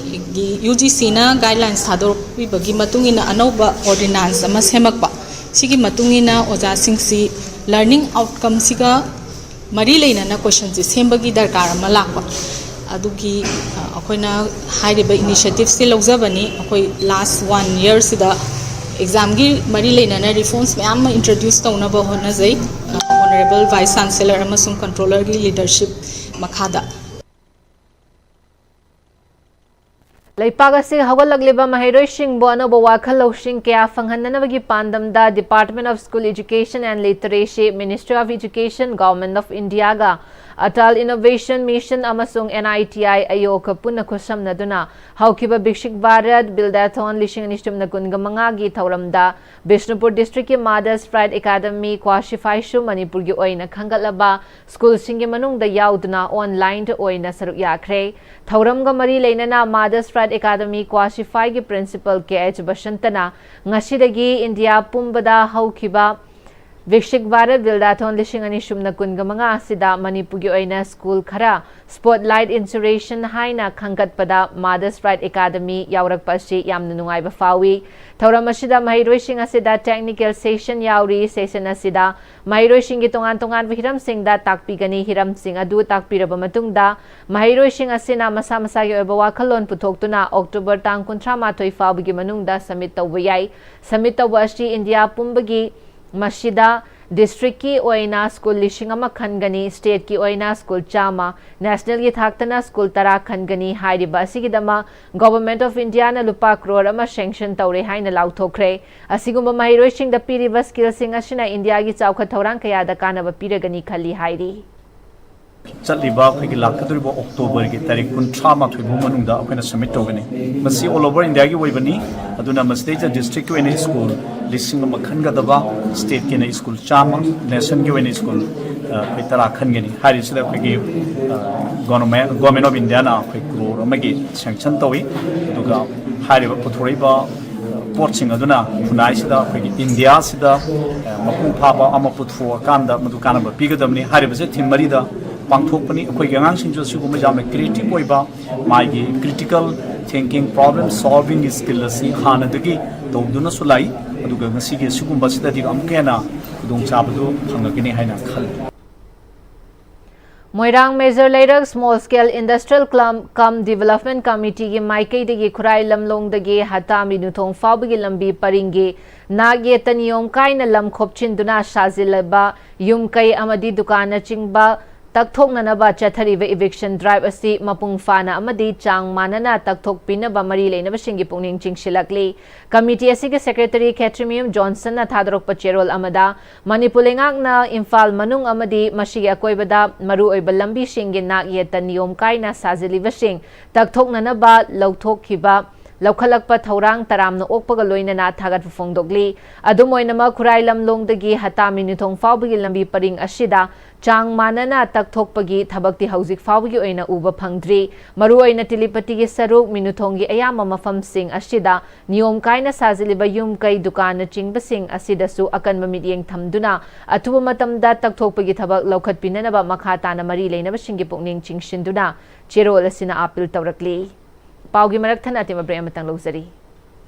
ꯒꯤ U G C ꯅ guidelines ꯊꯥꯗꯣꯔꯛꯄꯤꯕꯒꯤ ꯃꯇꯨꯡ ꯏꯟꯅ ꯑꯅꯧꯕ ordinance ꯑꯃ ꯁꯦꯝꯃꯛꯄ, ꯁꯤꯒꯤ ꯃꯇꯨꯡ ꯏꯟꯅ ꯑꯣꯖꯥꯁꯤꯡꯁꯤ learning outcome ꯁꯤꯒ ꯃꯔꯤ ꯂꯩꯅꯅ question ꯁꯦ ꯁꯦꯝꯕꯒꯤ ꯗꯔꯀꯥꯔ ꯑꯃ ꯂꯥꯛꯄ꯫ ꯑꯗꯨꯒꯤ ꯑ, ꯑꯩꯈꯣꯏꯅ ꯍꯥꯏꯔꯤꯕ initiative ꯁꯦ ꯂꯧꯖꯕꯅꯤ꯫ ꯑꯩꯈꯣꯏ last one year ꯁꯤꯗ exam ꯒꯤ ꯃꯔꯤ ꯂꯩꯅꯅ reforms ꯃꯌꯥꯝ ꯑꯃ introduce ꯇꯧꯅꯕ ꯍꯣꯠꯅꯖꯩ꯫ ꯑ, Honourable Vice Chancellor ꯑꯃꯁꯨꯡ Controller ꯒꯤ leadership ꯃꯈꯥꯗ꯫ ꯂꯩꯄꯥꯛ ꯑꯁꯤꯒꯤ ꯍꯧꯒꯠꯂꯛꯂꯤꯕ ꯃꯍꯩꯔꯣꯏꯁꯤꯡꯕꯨ ꯑꯅꯧꯕ ꯋꯥꯈꯜ ꯂꯧꯁꯤꯡ ꯀꯌꯥ ꯐꯪꯍꯟꯅꯅꯕꯒꯤ ꯄꯥꯟꯗꯝꯗ Department of School Education and Literacy, Ministry of Education, Government of India ꯒ Atal Innovation Mission ꯑꯃꯁꯨꯡ N I T I ꯑꯌꯣꯒ ꯄꯨꯟꯅ ꯈꯨꯠꯁꯝꯅꯗꯨꯅ ꯍꯧꯈꯤꯕ Viksit Bharat Buildathon ꯂꯤꯁꯤꯡ ꯑꯅꯤ ꯆꯨꯝꯅ ꯀꯨꯟꯒ ꯃꯉꯥꯒꯤ ꯊꯧꯔꯝꯗ ꯕꯤꯁꯅꯨꯄꯨꯔ district ꯀꯤ Mother's Pride Academy ꯀ꯭ꯋꯥꯁꯤꯐꯥꯏꯁꯨ ꯃꯅꯤꯄꯨꯔꯒꯤ ꯑꯣꯏꯅ ꯈꯟꯒꯠꯂꯕ ꯁ꯭ꯀꯨꯜꯁꯤꯡꯒꯤ ꯃꯅꯨꯡꯗ ꯌꯥꯎꯗꯨꯅ online ꯗ ꯑꯣꯏꯅ ꯁꯔꯨꯛ ꯌꯥꯈ꯭ꯔꯦ꯫ ꯊꯧꯔꯝꯒ ꯃꯔꯤ ꯂꯩꯅꯅ Mother's Pride Academy ꯀ꯭ꯋꯥꯁꯤꯐꯥꯏꯒꯤ principal K H ꯕꯁꯟꯇꯅ ꯉꯁꯤꯗꯒꯤ ꯏꯟꯗꯤꯌꯥ ꯄꯨꯝꯕꯗ ꯍꯧꯈꯤꯕ ꯚꯤꯛꯁꯤꯛ ꯚꯥꯔꯠ ꯕꯤꯜꯗꯥꯊꯣꯟ ꯂꯤꯁꯤꯡ ꯑꯅꯤ ꯁꯨꯞꯅ ꯀꯨꯟꯒ ꯃꯉꯥ ꯑꯁꯤꯗ ꯃꯅꯤꯄꯨꯔꯒꯤ ꯑꯣꯏꯅ ꯁ꯭ꯀꯨꯜ ꯈꯔ Spotlight Inspiration ꯍꯥꯏꯅ ꯈꯟꯒꯠꯄꯗ Mother's Right Academy ꯌꯥꯎꯔꯛꯄ ꯑꯁꯤ ꯌꯥꯝꯅ ꯅꯨꯡꯉꯥꯏꯕ ꯐꯥꯎꯏ꯫ ꯊꯧꯔꯝ ꯑꯁꯤꯗ ꯃꯍꯩꯔꯣꯏꯁꯤꯡ ꯑꯁꯤꯗ technical session ꯌꯥꯎꯔꯤ꯫ Session ꯑꯁꯤꯗ ꯃꯍꯩꯔꯣꯏꯁꯤꯡꯒꯤ ꯇꯣꯉꯥꯟ ꯇꯣꯉꯥꯟꯕ ꯍꯤꯔꯝꯁꯤꯡꯗ ꯇꯥꯛꯄꯤꯒꯅꯤ꯫ ꯍꯤꯔꯝꯁꯤꯡ ꯑꯗꯨ ꯇꯥꯛꯄꯤꯔꯕ ꯃꯇꯨꯡꯗ, ꯃꯍꯩꯔꯣꯏꯁꯤꯡ ꯑꯁꯤꯅ ꯃꯁꯥ ꯃꯁꯥꯒꯤ ꯑꯣꯏꯕ ꯋꯥꯈꯜꯂꯣꯟ ꯄꯨꯊꯣꯛꯇꯨꯅ October ꯇꯥꯡ ꯀꯨꯟꯊ꯭ꯔꯥ ꯃꯥꯊꯣꯏ ꯐꯥꯎꯕꯒꯤ ꯃꯅꯨꯡꯗ submit ꯇꯧꯕ ꯌꯥꯏ꯫ Submit ꯇꯧꯕ ꯑꯁꯤ ꯏꯟꯗꯤꯌꯥ ꯄꯨꯝꯕꯒꯤ, ꯃꯁꯤꯗ district ꯀꯤ ꯑꯣꯏꯅ ꯁ꯭ꯀꯨꯜ ꯂꯤꯁꯤꯡ ꯑꯃ ꯈꯟꯒꯅꯤ, state ꯀꯤ ꯑꯣꯏꯅ ꯁ꯭ꯀꯨꯜ ꯆꯥꯝꯃ, national ꯒꯤ ꯊꯥꯛꯇꯅ ꯁ꯭ꯀꯨꯜ ꯇꯔꯥ ꯈꯟꯒꯅꯤ꯫ ꯍꯥꯏꯔꯤꯕ ꯑꯁꯤꯒꯤꯗꯃꯛ Government of India ꯅ ꯂꯨꯄꯥ ꯀ꯭ꯔꯣꯔ ꯑꯃ sanction ꯇꯧꯔꯦ ꯍꯥꯏꯅ ꯂꯥꯎꯊꯣꯛꯈ꯭ꯔꯦ꯫ ꯑꯁꯤꯒꯨꯝꯕ ꯃꯍꯩꯔꯣꯏꯁꯤꯡꯗ ꯄꯤꯔꯤꯕ skill ꯁꯤꯡ ꯑꯁꯤꯅ ꯏꯟꯗꯤꯌꯥꯒꯤ ꯆꯥꯎꯈꯠ ꯊꯧꯔꯥꯡ ꯀꯌꯥꯗ ꯀꯥꯟꯅꯕ ꯄꯤꯔꯒꯅꯤ ꯈꯜꯂꯤ ꯍꯥꯏꯔꯤ꯫ ꯆꯠꯂꯤꯕ ꯑꯩꯈꯣꯏꯒꯤ ꯂꯥꯛꯀꯗꯧꯔꯤꯕ October ꯒꯤ ꯇꯥꯔꯤꯛ ꯀꯨꯟꯊ꯭ꯔꯥ ꯃꯥꯊꯣꯏ ꯐꯥꯎ ꯃꯅꯨꯡꯗ ꯑꯩꯈꯣꯏꯅ submit ꯇꯧꯒꯅꯤ꯫ ꯃꯁꯤ all over India ꯒꯤ ꯑꯣꯏꯕꯅꯤ꯫ ꯑꯗꯨꯅ ꯃꯁꯤꯗꯩꯗ district ꯀꯤ ꯑꯣꯏꯅ ꯁ꯭ꯀꯨꯜ ꯂꯤꯁꯤꯡ ꯑꯃ ꯈꯟꯒꯗꯕ, state ꯀꯤ ꯑꯣꯏꯅ ꯁ꯭ꯀꯨꯜ ꯆꯥꯝꯃ, nation ꯒꯤ ꯑꯣꯏꯅ ꯁ꯭ꯀꯨꯜ, ꯑ, ꯑꯩꯈꯣꯏ ꯇꯔꯥ ꯈꯟꯒꯅꯤ꯫ ꯍꯥꯏꯔꯤꯁꯤꯗ ꯑꯩꯈꯣꯏꯒꯤ, ꯑ, Government, Government of India ꯅ ꯑꯩꯈꯣꯏ ꯀ꯭ꯔꯣꯔ ꯑꯃꯒꯤ sanction ꯇꯧꯏ꯫ ꯑꯗꯨꯒ ꯍꯥꯏꯔꯤꯕ ꯄꯨꯊꯣꯔꯛꯏꯕ ꯄꯣꯠꯁꯤꯡ ꯑꯗꯨꯅ ꯈꯨꯟꯅꯥꯏꯁꯤꯗ, ꯑꯩꯈꯣꯏꯒꯤ ꯏꯟꯗꯤꯌꯥꯁꯤꯗ, ꯑ, ꯃꯄꯨꯡ ꯐꯥꯕ ꯑꯃ ꯄꯨꯊꯣꯛꯑꯀꯥꯟꯗ ꯃꯗꯨ ꯀꯥꯟꯅꯕ ꯄꯤꯒꯗꯕꯅꯤ꯫ ꯍꯥꯏꯔꯤꯕꯁꯦ theme ꯃꯔꯤꯗ ꯄꯥꯡꯊꯣꯛꯄꯅꯤ꯫ ꯑꯩꯈꯣꯏꯒꯤ ꯑꯉꯥꯡꯁꯤꯡꯁꯨ ꯑꯁꯤꯒꯨꯝꯕ ꯌꯥꯝꯅ creative ꯑꯣꯏꯕ, ꯃꯥꯒꯤ critical thinking, problem solving skill ꯑꯁꯤ ꯍꯥꯟꯅꯗꯒꯤ ꯇꯧꯗꯨꯅꯁꯨ ꯂꯥꯛꯏ꯫ ꯑꯗꯨꯒ ꯉꯁꯤꯒꯤ ꯑꯁꯤꯒꯨꯝꯕꯁꯤꯗꯗꯤ ꯑꯃꯨꯛꯀ ꯍꯦꯟꯅ ꯈꯨꯗꯣꯡꯆꯥꯕꯗꯨ ꯐꯪꯉꯒꯅꯤ ꯍꯥꯏꯅ ꯈꯜꯂꯤ꯫ ꯃꯣꯏꯔꯥꯡ ꯃꯦꯖꯔ ꯂꯩꯔꯛ Small Scale Industrial Club cum Development Committee ꯒꯤ ꯃꯥꯏꯀꯩꯗꯒꯤ ꯈꯨꯔꯥꯏ ꯂꯝꯂꯣꯡꯗꯒꯤ ꯍꯇꯥꯝ ꯔꯤꯅꯨꯊꯣꯡ ꯐꯥꯎꯕꯒꯤ ꯂꯝꯕꯤ ꯄꯔꯤꯡꯒꯤ ꯅꯥꯛ ꯌꯦꯠꯇ ꯅꯤꯌꯣꯝ ꯀꯥꯏꯅ ꯂꯝ ꯈꯣꯞꯆꯤꯟꯗꯨꯅ ꯁꯥꯖꯤꯜꯂꯕ ꯌꯨꯝ ꯀꯩ ꯑꯃꯗꯤ ꯗꯨꯀꯥꯟꯅꯆꯤꯡꯕ ꯇꯛꯊꯣꯛꯅꯅꯕ ꯆꯠꯊꯔꯤꯕ eviction drive ꯑꯁꯤ ꯃꯄꯨꯡ ꯐꯥꯅ ꯑꯃꯗꯤ ꯆꯥꯡ ꯃꯥꯟꯅꯅ ꯇꯛꯊꯣꯛꯄꯤꯅꯕ ꯃꯔꯤ ꯂꯩꯅꯕꯁꯤꯡꯒꯤ ꯄꯨꯛꯅꯤꯡ ꯆꯤꯡꯁꯤꯜꯂꯛꯂꯤ꯫ Committee ꯑꯁꯤꯒꯤ Secretary ꯈꯦꯇ꯭ꯔꯤꯃꯌꯨꯝ ꯖꯣꯟꯁꯟꯅ ꯊꯥꯗꯣꯔꯛꯄ ꯆꯦꯔꯣꯜ ꯑꯃꯗ, ꯃꯅꯤꯄꯨꯔ ꯂꯩꯉꯥꯛꯅ ꯏꯝꯐꯥꯜ ꯃꯅꯨꯡ ꯑꯃꯗꯤ ꯃꯁꯤꯒꯤ ꯑꯀꯣꯏꯕꯗ ꯃꯔꯨꯑꯣꯏꯕ ꯂꯝꯕꯤꯁꯤꯡꯒꯤ ꯅꯥꯛ ꯌꯦꯠꯇ ꯅꯤꯌꯣꯝ ꯀꯥꯏꯅ ꯁꯥꯖꯤꯜꯂꯤꯕꯁꯤꯡ ꯇꯛꯊꯣꯛꯅꯅꯕ ꯂꯧꯊꯣꯛꯈꯤꯕ ꯂꯧꯈꯠꯂꯛꯄ ꯊꯧꯔꯥꯡ ꯇꯔꯥꯝꯅ ꯑꯣꯛꯄꯒ ꯂꯣꯏꯅꯅ ꯊꯥꯒꯠꯄ ꯐꯣꯡꯗꯣꯛꯂꯤ꯫ ꯑꯗꯨꯝ ꯑꯣꯏꯅꯃꯛ, ꯈꯨꯔꯥꯏ ꯂꯝꯂꯣꯡꯗꯒꯤ ꯍꯇꯥ ꯃꯤꯅꯨꯊꯣꯡ ꯐꯥꯎꯕꯒꯤ ꯂꯝꯕꯤ ꯄꯔꯤꯡ ꯑꯁꯤꯗ ꯆꯥꯡ ꯃꯥꯟꯅꯅ ꯇꯛꯊꯣꯛꯄꯒꯤ ꯊꯕꯛꯇꯤ ꯍꯧꯖꯤꯛ ꯐꯥꯎꯕꯒꯤ ꯑꯣꯏꯅ ꯎꯕ ꯐꯪꯗ꯭ꯔꯤ꯫ ꯃꯔꯨꯑꯣꯏꯅ ꯇꯤꯂꯤꯄꯇꯤꯒꯤ ꯁꯔꯨꯛ ꯃꯤꯅꯨꯊꯣꯡꯒꯤ ꯑꯌꯥꯝꯕ ꯃꯐꯝꯁꯤꯡ ꯑꯁꯤꯗ ꯅꯤꯌꯣꯝ ꯀꯥꯏꯅ ꯁꯥꯖꯤꯜꯂꯤꯕ ꯌꯨꯝ ꯀꯩ, ꯗꯨꯀꯥꯟꯅꯆꯤꯡꯕꯁꯤꯡ ꯑꯁꯤꯗꯁꯨ ꯑꯀꯟꯕ ꯃꯤꯠꯌꯦꯡ ꯊꯝꯗꯨꯅ ꯑꯊꯨꯕ ꯃꯇꯝꯗ ꯇꯛꯊꯣꯛꯄꯒꯤ ꯊꯕꯛ ꯂꯧꯈꯠꯄꯤꯅꯅꯕ ꯃꯈꯥ ꯇꯥꯅ ꯃꯔꯤ ꯂꯩꯅꯕꯁꯤꯡꯒꯤ ꯄꯨꯛꯅꯤꯡ ꯆꯤꯡꯁꯤꯟꯗꯨꯅ ꯆꯦꯔꯣꯜ ꯑꯁꯤꯅ ꯑꯥꯄꯤꯜ ꯇꯧꯔꯛꯂꯤ꯫ ꯄꯥꯎꯒꯤ ꯃꯔꯛ ꯊꯠꯅ ꯑꯇꯦꯝꯕ break ꯑꯃꯇꯪ ꯂꯧꯖꯔꯤ꯫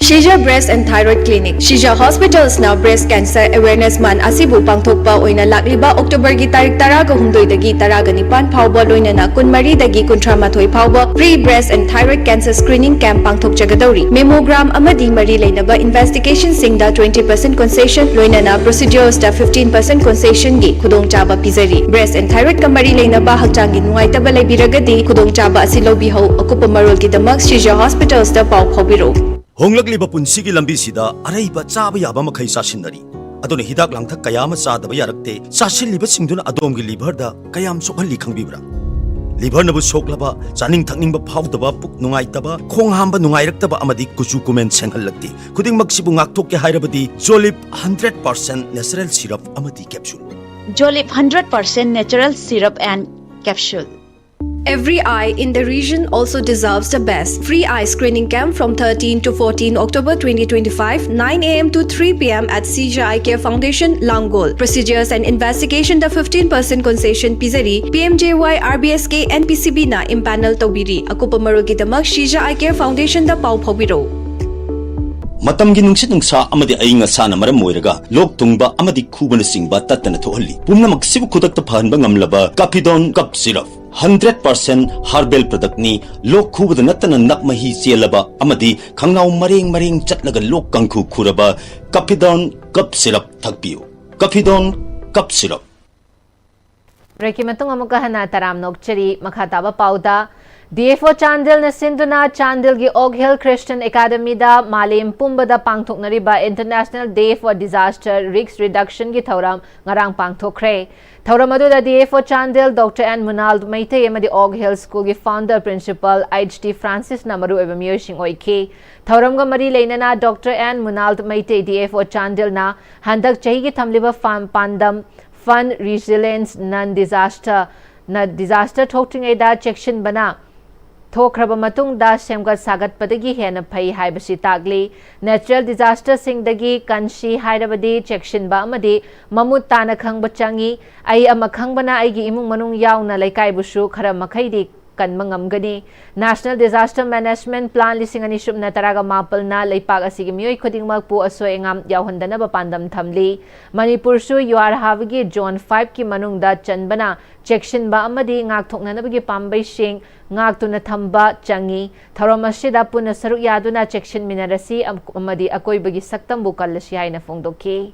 Shija Breast and Thyroid Clinic, Shija Hospitals ꯅ breast cancer awareness month ꯑꯁꯤꯕꯨ ꯄꯥꯡꯊꯣꯛꯄ ꯑꯣꯏꯅ ꯂꯥꯛꯂꯤꯕ October ꯒꯤ ꯇꯥꯔꯤꯛ ꯇꯔꯥꯒ ꯍꯨꯝꯗꯣꯏꯗꯒꯤ ꯇꯔꯥꯒ ꯅꯤꯄꯥꯟ ꯐꯥꯎꯕ, ꯂꯣꯏꯅꯅ ꯀꯨꯟꯃꯔꯤꯗꯒꯤ ꯀꯨꯟꯊ꯭ꯔꯥ ꯃꯥꯊꯣꯏ ꯐꯥꯎꯕ free breast and thyroid cancer screening camp ꯄꯥꯡꯊꯣꯛꯆꯒꯗꯧꯔꯤ꯫ Mammogram ꯑꯃꯗꯤ ꯃꯔꯤ ꯂꯩꯅꯕ investigation ꯁꯤꯡꯗ twenty percent concession, ꯂꯣꯏꯅꯅ procedures ꯇ fifteen percent concession ꯒꯤ ꯈꯨꯗꯣꯡꯆꯥꯕ ꯄꯤꯖꯔꯤ꯫ Breast and thyroid ꯀ ꯃꯔꯤ ꯂꯩꯅꯕ ꯍꯛꯆꯥꯡꯒꯤ ꯅꯨꯡꯉꯥꯏꯇꯕ ꯂꯩꯕꯤꯔꯒꯗꯤ ꯈꯨꯗꯣꯡꯆꯥꯕ ꯑꯁꯤ ꯂꯧꯕꯤꯍꯧ꯫ ꯑꯀꯨꯞꯄ ꯃꯔꯣꯜꯒꯤꯗꯃꯛ Shija Hospitals ꯇ ꯄꯥꯎ ꯐꯥꯎꯕꯤꯔꯛꯎ꯫ ꯍꯣꯡꯂꯛꯂꯤꯕ ꯄꯨꯟꯁꯤꯒꯤ ꯂꯝꯕꯤꯁꯤꯗ ꯑꯔꯩꯕ ꯆꯥꯕ ꯌꯥꯕ ꯃꯈꯩ ꯆꯥꯁꯤꯟꯅꯔꯤ꯫ ꯑꯗꯨꯅ ꯍꯤꯗꯥꯛ ꯂꯥꯡꯊꯛ ꯀꯌꯥ ꯑꯃ ꯆꯥꯗꯕ ꯌꯥꯔꯛꯇꯦ꯫ ꯆꯥꯁꯤꯜꯂꯤꯕꯁꯤꯡꯗꯨꯅ ꯑꯗꯣꯝꯒꯤ liver ꯗ ꯀꯌꯥꯝ ꯁꯣꯛꯍꯜꯂꯤ ꯈꯪꯕꯤꯕ꯭ꯔꯥ? Liver ꯅꯕꯨ ꯁꯣꯛꯂꯕ, ꯆꯥꯅꯤꯡ ꯊꯛꯅꯤꯡꯕ ꯐꯥꯎꯗꯕ, ꯄꯨꯛ ꯅꯨꯡꯉꯥꯏꯇꯕ, ꯈꯣꯡ ꯍꯥꯝꯕ ꯅꯨꯡꯉꯥꯏꯔꯛꯇꯕ ꯑꯃꯗꯤ ꯀꯨꯆꯨ ꯀꯨꯃꯦꯟ ꯁꯦꯡꯍꯜꯂꯛꯇꯦ꯫ ꯈꯨꯗꯤꯡꯃꯛꯁꯤꯕꯨ ꯉꯥꯛꯊꯣꯛꯀꯦ ꯍꯥꯏꯔꯕꯗꯤ Jolib hundred percent natural syrup ꯑꯃꯗꯤ capsule꯫ Jolib hundred percent natural syrup and capsule. Every eye in the region also deserves the best. Free eye screening camp from thirteen to fourteen October twenty twenty-five, nine A M to three P M at Shija Eye Care Foundation, Langol. Procedures and investigation the fifteen percent concession ꯄꯤꯖꯔꯤ꯫ P M J Y R B S K N P C B ꯅ empanel ꯇꯧꯕꯤꯔꯤ꯫ ꯑꯀꯨꯞꯄ ꯃꯔꯣꯜꯒꯤꯗꯃꯛ Shija Eye Care Foundation ꯗ ꯄꯥꯎ ꯐꯥꯎꯕꯤꯔꯛꯎ꯫ ꯃꯇꯝꯒꯤ ꯅꯨꯡꯁꯤꯠ ꯅꯨꯡꯁꯥ ꯑꯃꯗꯤ ꯑꯏꯪ ꯑꯁꯥꯅ ꯃꯔꯝ ꯑꯣꯏꯔꯒ ꯂꯣꯛ ꯊꯨꯡꯕ ꯑꯃꯗꯤ ꯈꯨꯕꯅꯆꯤꯡꯕ ꯇꯠꯇꯅ ꯊꯣꯛꯍꯜꯂꯤ꯫ ꯄꯨꯝꯅꯃꯛꯁꯤꯕꯨ ꯈꯨꯗꯛꯇ ꯐꯍꯟꯕ ꯉꯝꯂꯕ Capidon Cough Syrup, hundred percent herbal product ꯅꯤ꯫ ꯂꯣꯛ ꯈꯨꯕꯗ ꯅꯠꯇꯅ ꯅꯞ ꯃꯍꯤ ꯆꯦꯜꯂꯕ ꯑꯃꯗꯤ ꯈꯪꯅꯥꯎ ꯃꯔꯦꯡ ꯃꯔꯦꯡ ꯆꯠꯂꯒ ꯂꯣꯛ ꯀꯥꯡꯈꯨ ꯈꯨꯔꯕ Capidon Cough Syrup ꯊꯛꯄꯤꯌꯨ꯫ Capidon Cough Syrup꯫ Break ꯀꯤ ꯃꯇꯨꯡ ꯑꯃꯨꯛꯀ ꯍꯟꯅ ꯇꯔꯥꯝꯅ ꯑꯣꯛꯆꯔꯤ꯫ ꯃꯈꯥ ꯇꯥꯕ ꯄꯥꯎꯗ, DFO ꯆꯥꯟꯗꯦꯜꯅ ꯁꯤꯟꯗꯨꯅ ꯆꯥꯟꯗꯦꯜꯒꯤ Oak Hill Christian Academyꯗ ꯃꯥꯂꯦꯝ ꯄꯨꯝꯕꯗ ꯄꯥꯡꯊꯣꯛꯅꯔꯤꯕ International Day for Disaster Risk Reductionꯒꯤ ꯊꯧꯔꯝ ꯉꯔꯥꯡ ꯄꯥꯡꯊꯣꯛꯈ꯭ꯔꯦ꯫ ꯊꯧꯔꯝ ꯑꯗꯨꯗ DFO Chandel Doctor N ꯃꯨꯅꯥꯜ Meitei ꯑꯃꯗꯤ Oak Hill Schoolꯒꯤ Founder Principal H T Francisꯅ ꯃꯔꯨꯑꯣꯏꯕ ꯃꯤꯑꯣꯏꯁꯤꯡ ꯑꯣꯏꯈꯤ꯫ ꯊꯧꯔꯝꯒ ꯃꯔꯤ ꯂꯩꯅꯅ Doctor N ꯃꯨꯅꯥꯜ ꯃꯩꯇꯩ DFO ꯆꯥꯟꯗꯦꯜꯅ ꯍꯟꯗꯛ ꯆꯍꯤꯒꯤ ꯊꯝꯂꯤꯕ ꯐꯥꯝ ꯄꯥꯟꯗꯝ Fund Resilience Non Disaster ꯅ disaster ꯊꯣꯛꯇ꯭ꯔꯤꯉꯩꯗ ꯆꯦꯛꯁꯤꯟꯕꯅ ꯊꯣꯛꯈ꯭ꯔꯕ ꯃꯇꯨꯡꯗ ꯁꯦꯝꯒꯠ ꯁꯥꯒꯠꯄꯗꯒꯤ ꯍꯦꯟꯅ ꯐꯩ ꯍꯥꯏꯕꯁꯤ ꯇꯥꯛꯂꯤ꯫ Natural disasterꯁꯤꯡꯗꯒꯤ ꯀꯟꯁꯤ ꯍꯥꯏꯔꯕꯗꯤ ꯆꯦꯛꯁꯤꯟꯕ ꯑꯃꯗꯤ ꯃꯃꯨꯠ ꯇꯥꯅ ꯈꯪꯕ ꯆꯪꯏ꯫ ꯑꯩ ꯑꯃ ꯈꯪꯕꯅ ꯑꯩꯒꯤ ꯏꯃꯨꯡ ꯃꯅꯨꯡ ꯌꯥꯎꯅ ꯂꯩꯀꯥꯏꯕꯨꯁꯨ ꯈꯔ ꯃꯈꯩꯗꯤ ꯀꯟꯕ ꯉꯝꯒꯅꯤ꯫ National Disaster Management Plan ꯂꯤꯁꯤꯡ ꯑꯅꯤ ꯁꯨꯞꯅ ꯇꯔꯥꯒ ꯃꯥꯄꯜꯅ ꯂꯩꯄꯥꯛ ꯑꯁꯤꯒꯤ ꯃꯤꯑꯣꯏ ꯈꯨꯗꯤꯡꯃꯛꯄꯨ ꯑꯁꯣꯏ ꯑꯉꯥꯝ ꯌꯥꯎꯍꯟꯗꯅꯕ ꯄꯥꯟꯗꯝ ꯊꯝꯂꯤ꯫ ꯃꯅꯤꯄꯨꯔꯁꯨ ꯌꯨꯍꯥꯔ ꯍꯥꯕꯒꯤ Zone fiveꯀꯤ ꯃꯅꯨꯡꯗ ꯆꯟꯕꯅ ꯆꯦꯛꯁꯤꯟꯕ ꯑꯃꯗꯤ ꯉꯥꯛꯊꯣꯛꯅꯅꯕꯒꯤ ꯄꯥꯝꯕꯩꯁꯤꯡ ꯉꯥꯛꯇꯨꯅ ꯊꯝꯕ ꯆꯪꯏ꯫ ꯊꯧꯔꯝ ꯑꯁꯤꯗ ꯄꯨꯟꯅ ꯁꯔꯨꯛ ꯌꯥꯗꯨꯅ ꯆꯦꯛꯁꯤꯟꯃꯤꯟꯅꯔꯁꯤ ꯑꯃꯗꯤ ꯑꯀꯣꯏꯕꯒꯤ ꯁꯛꯇꯝꯕꯨ ꯀꯜꯂꯁꯤ ꯍꯥꯏꯅ ꯐꯣꯡꯗꯣꯛꯈꯤ꯫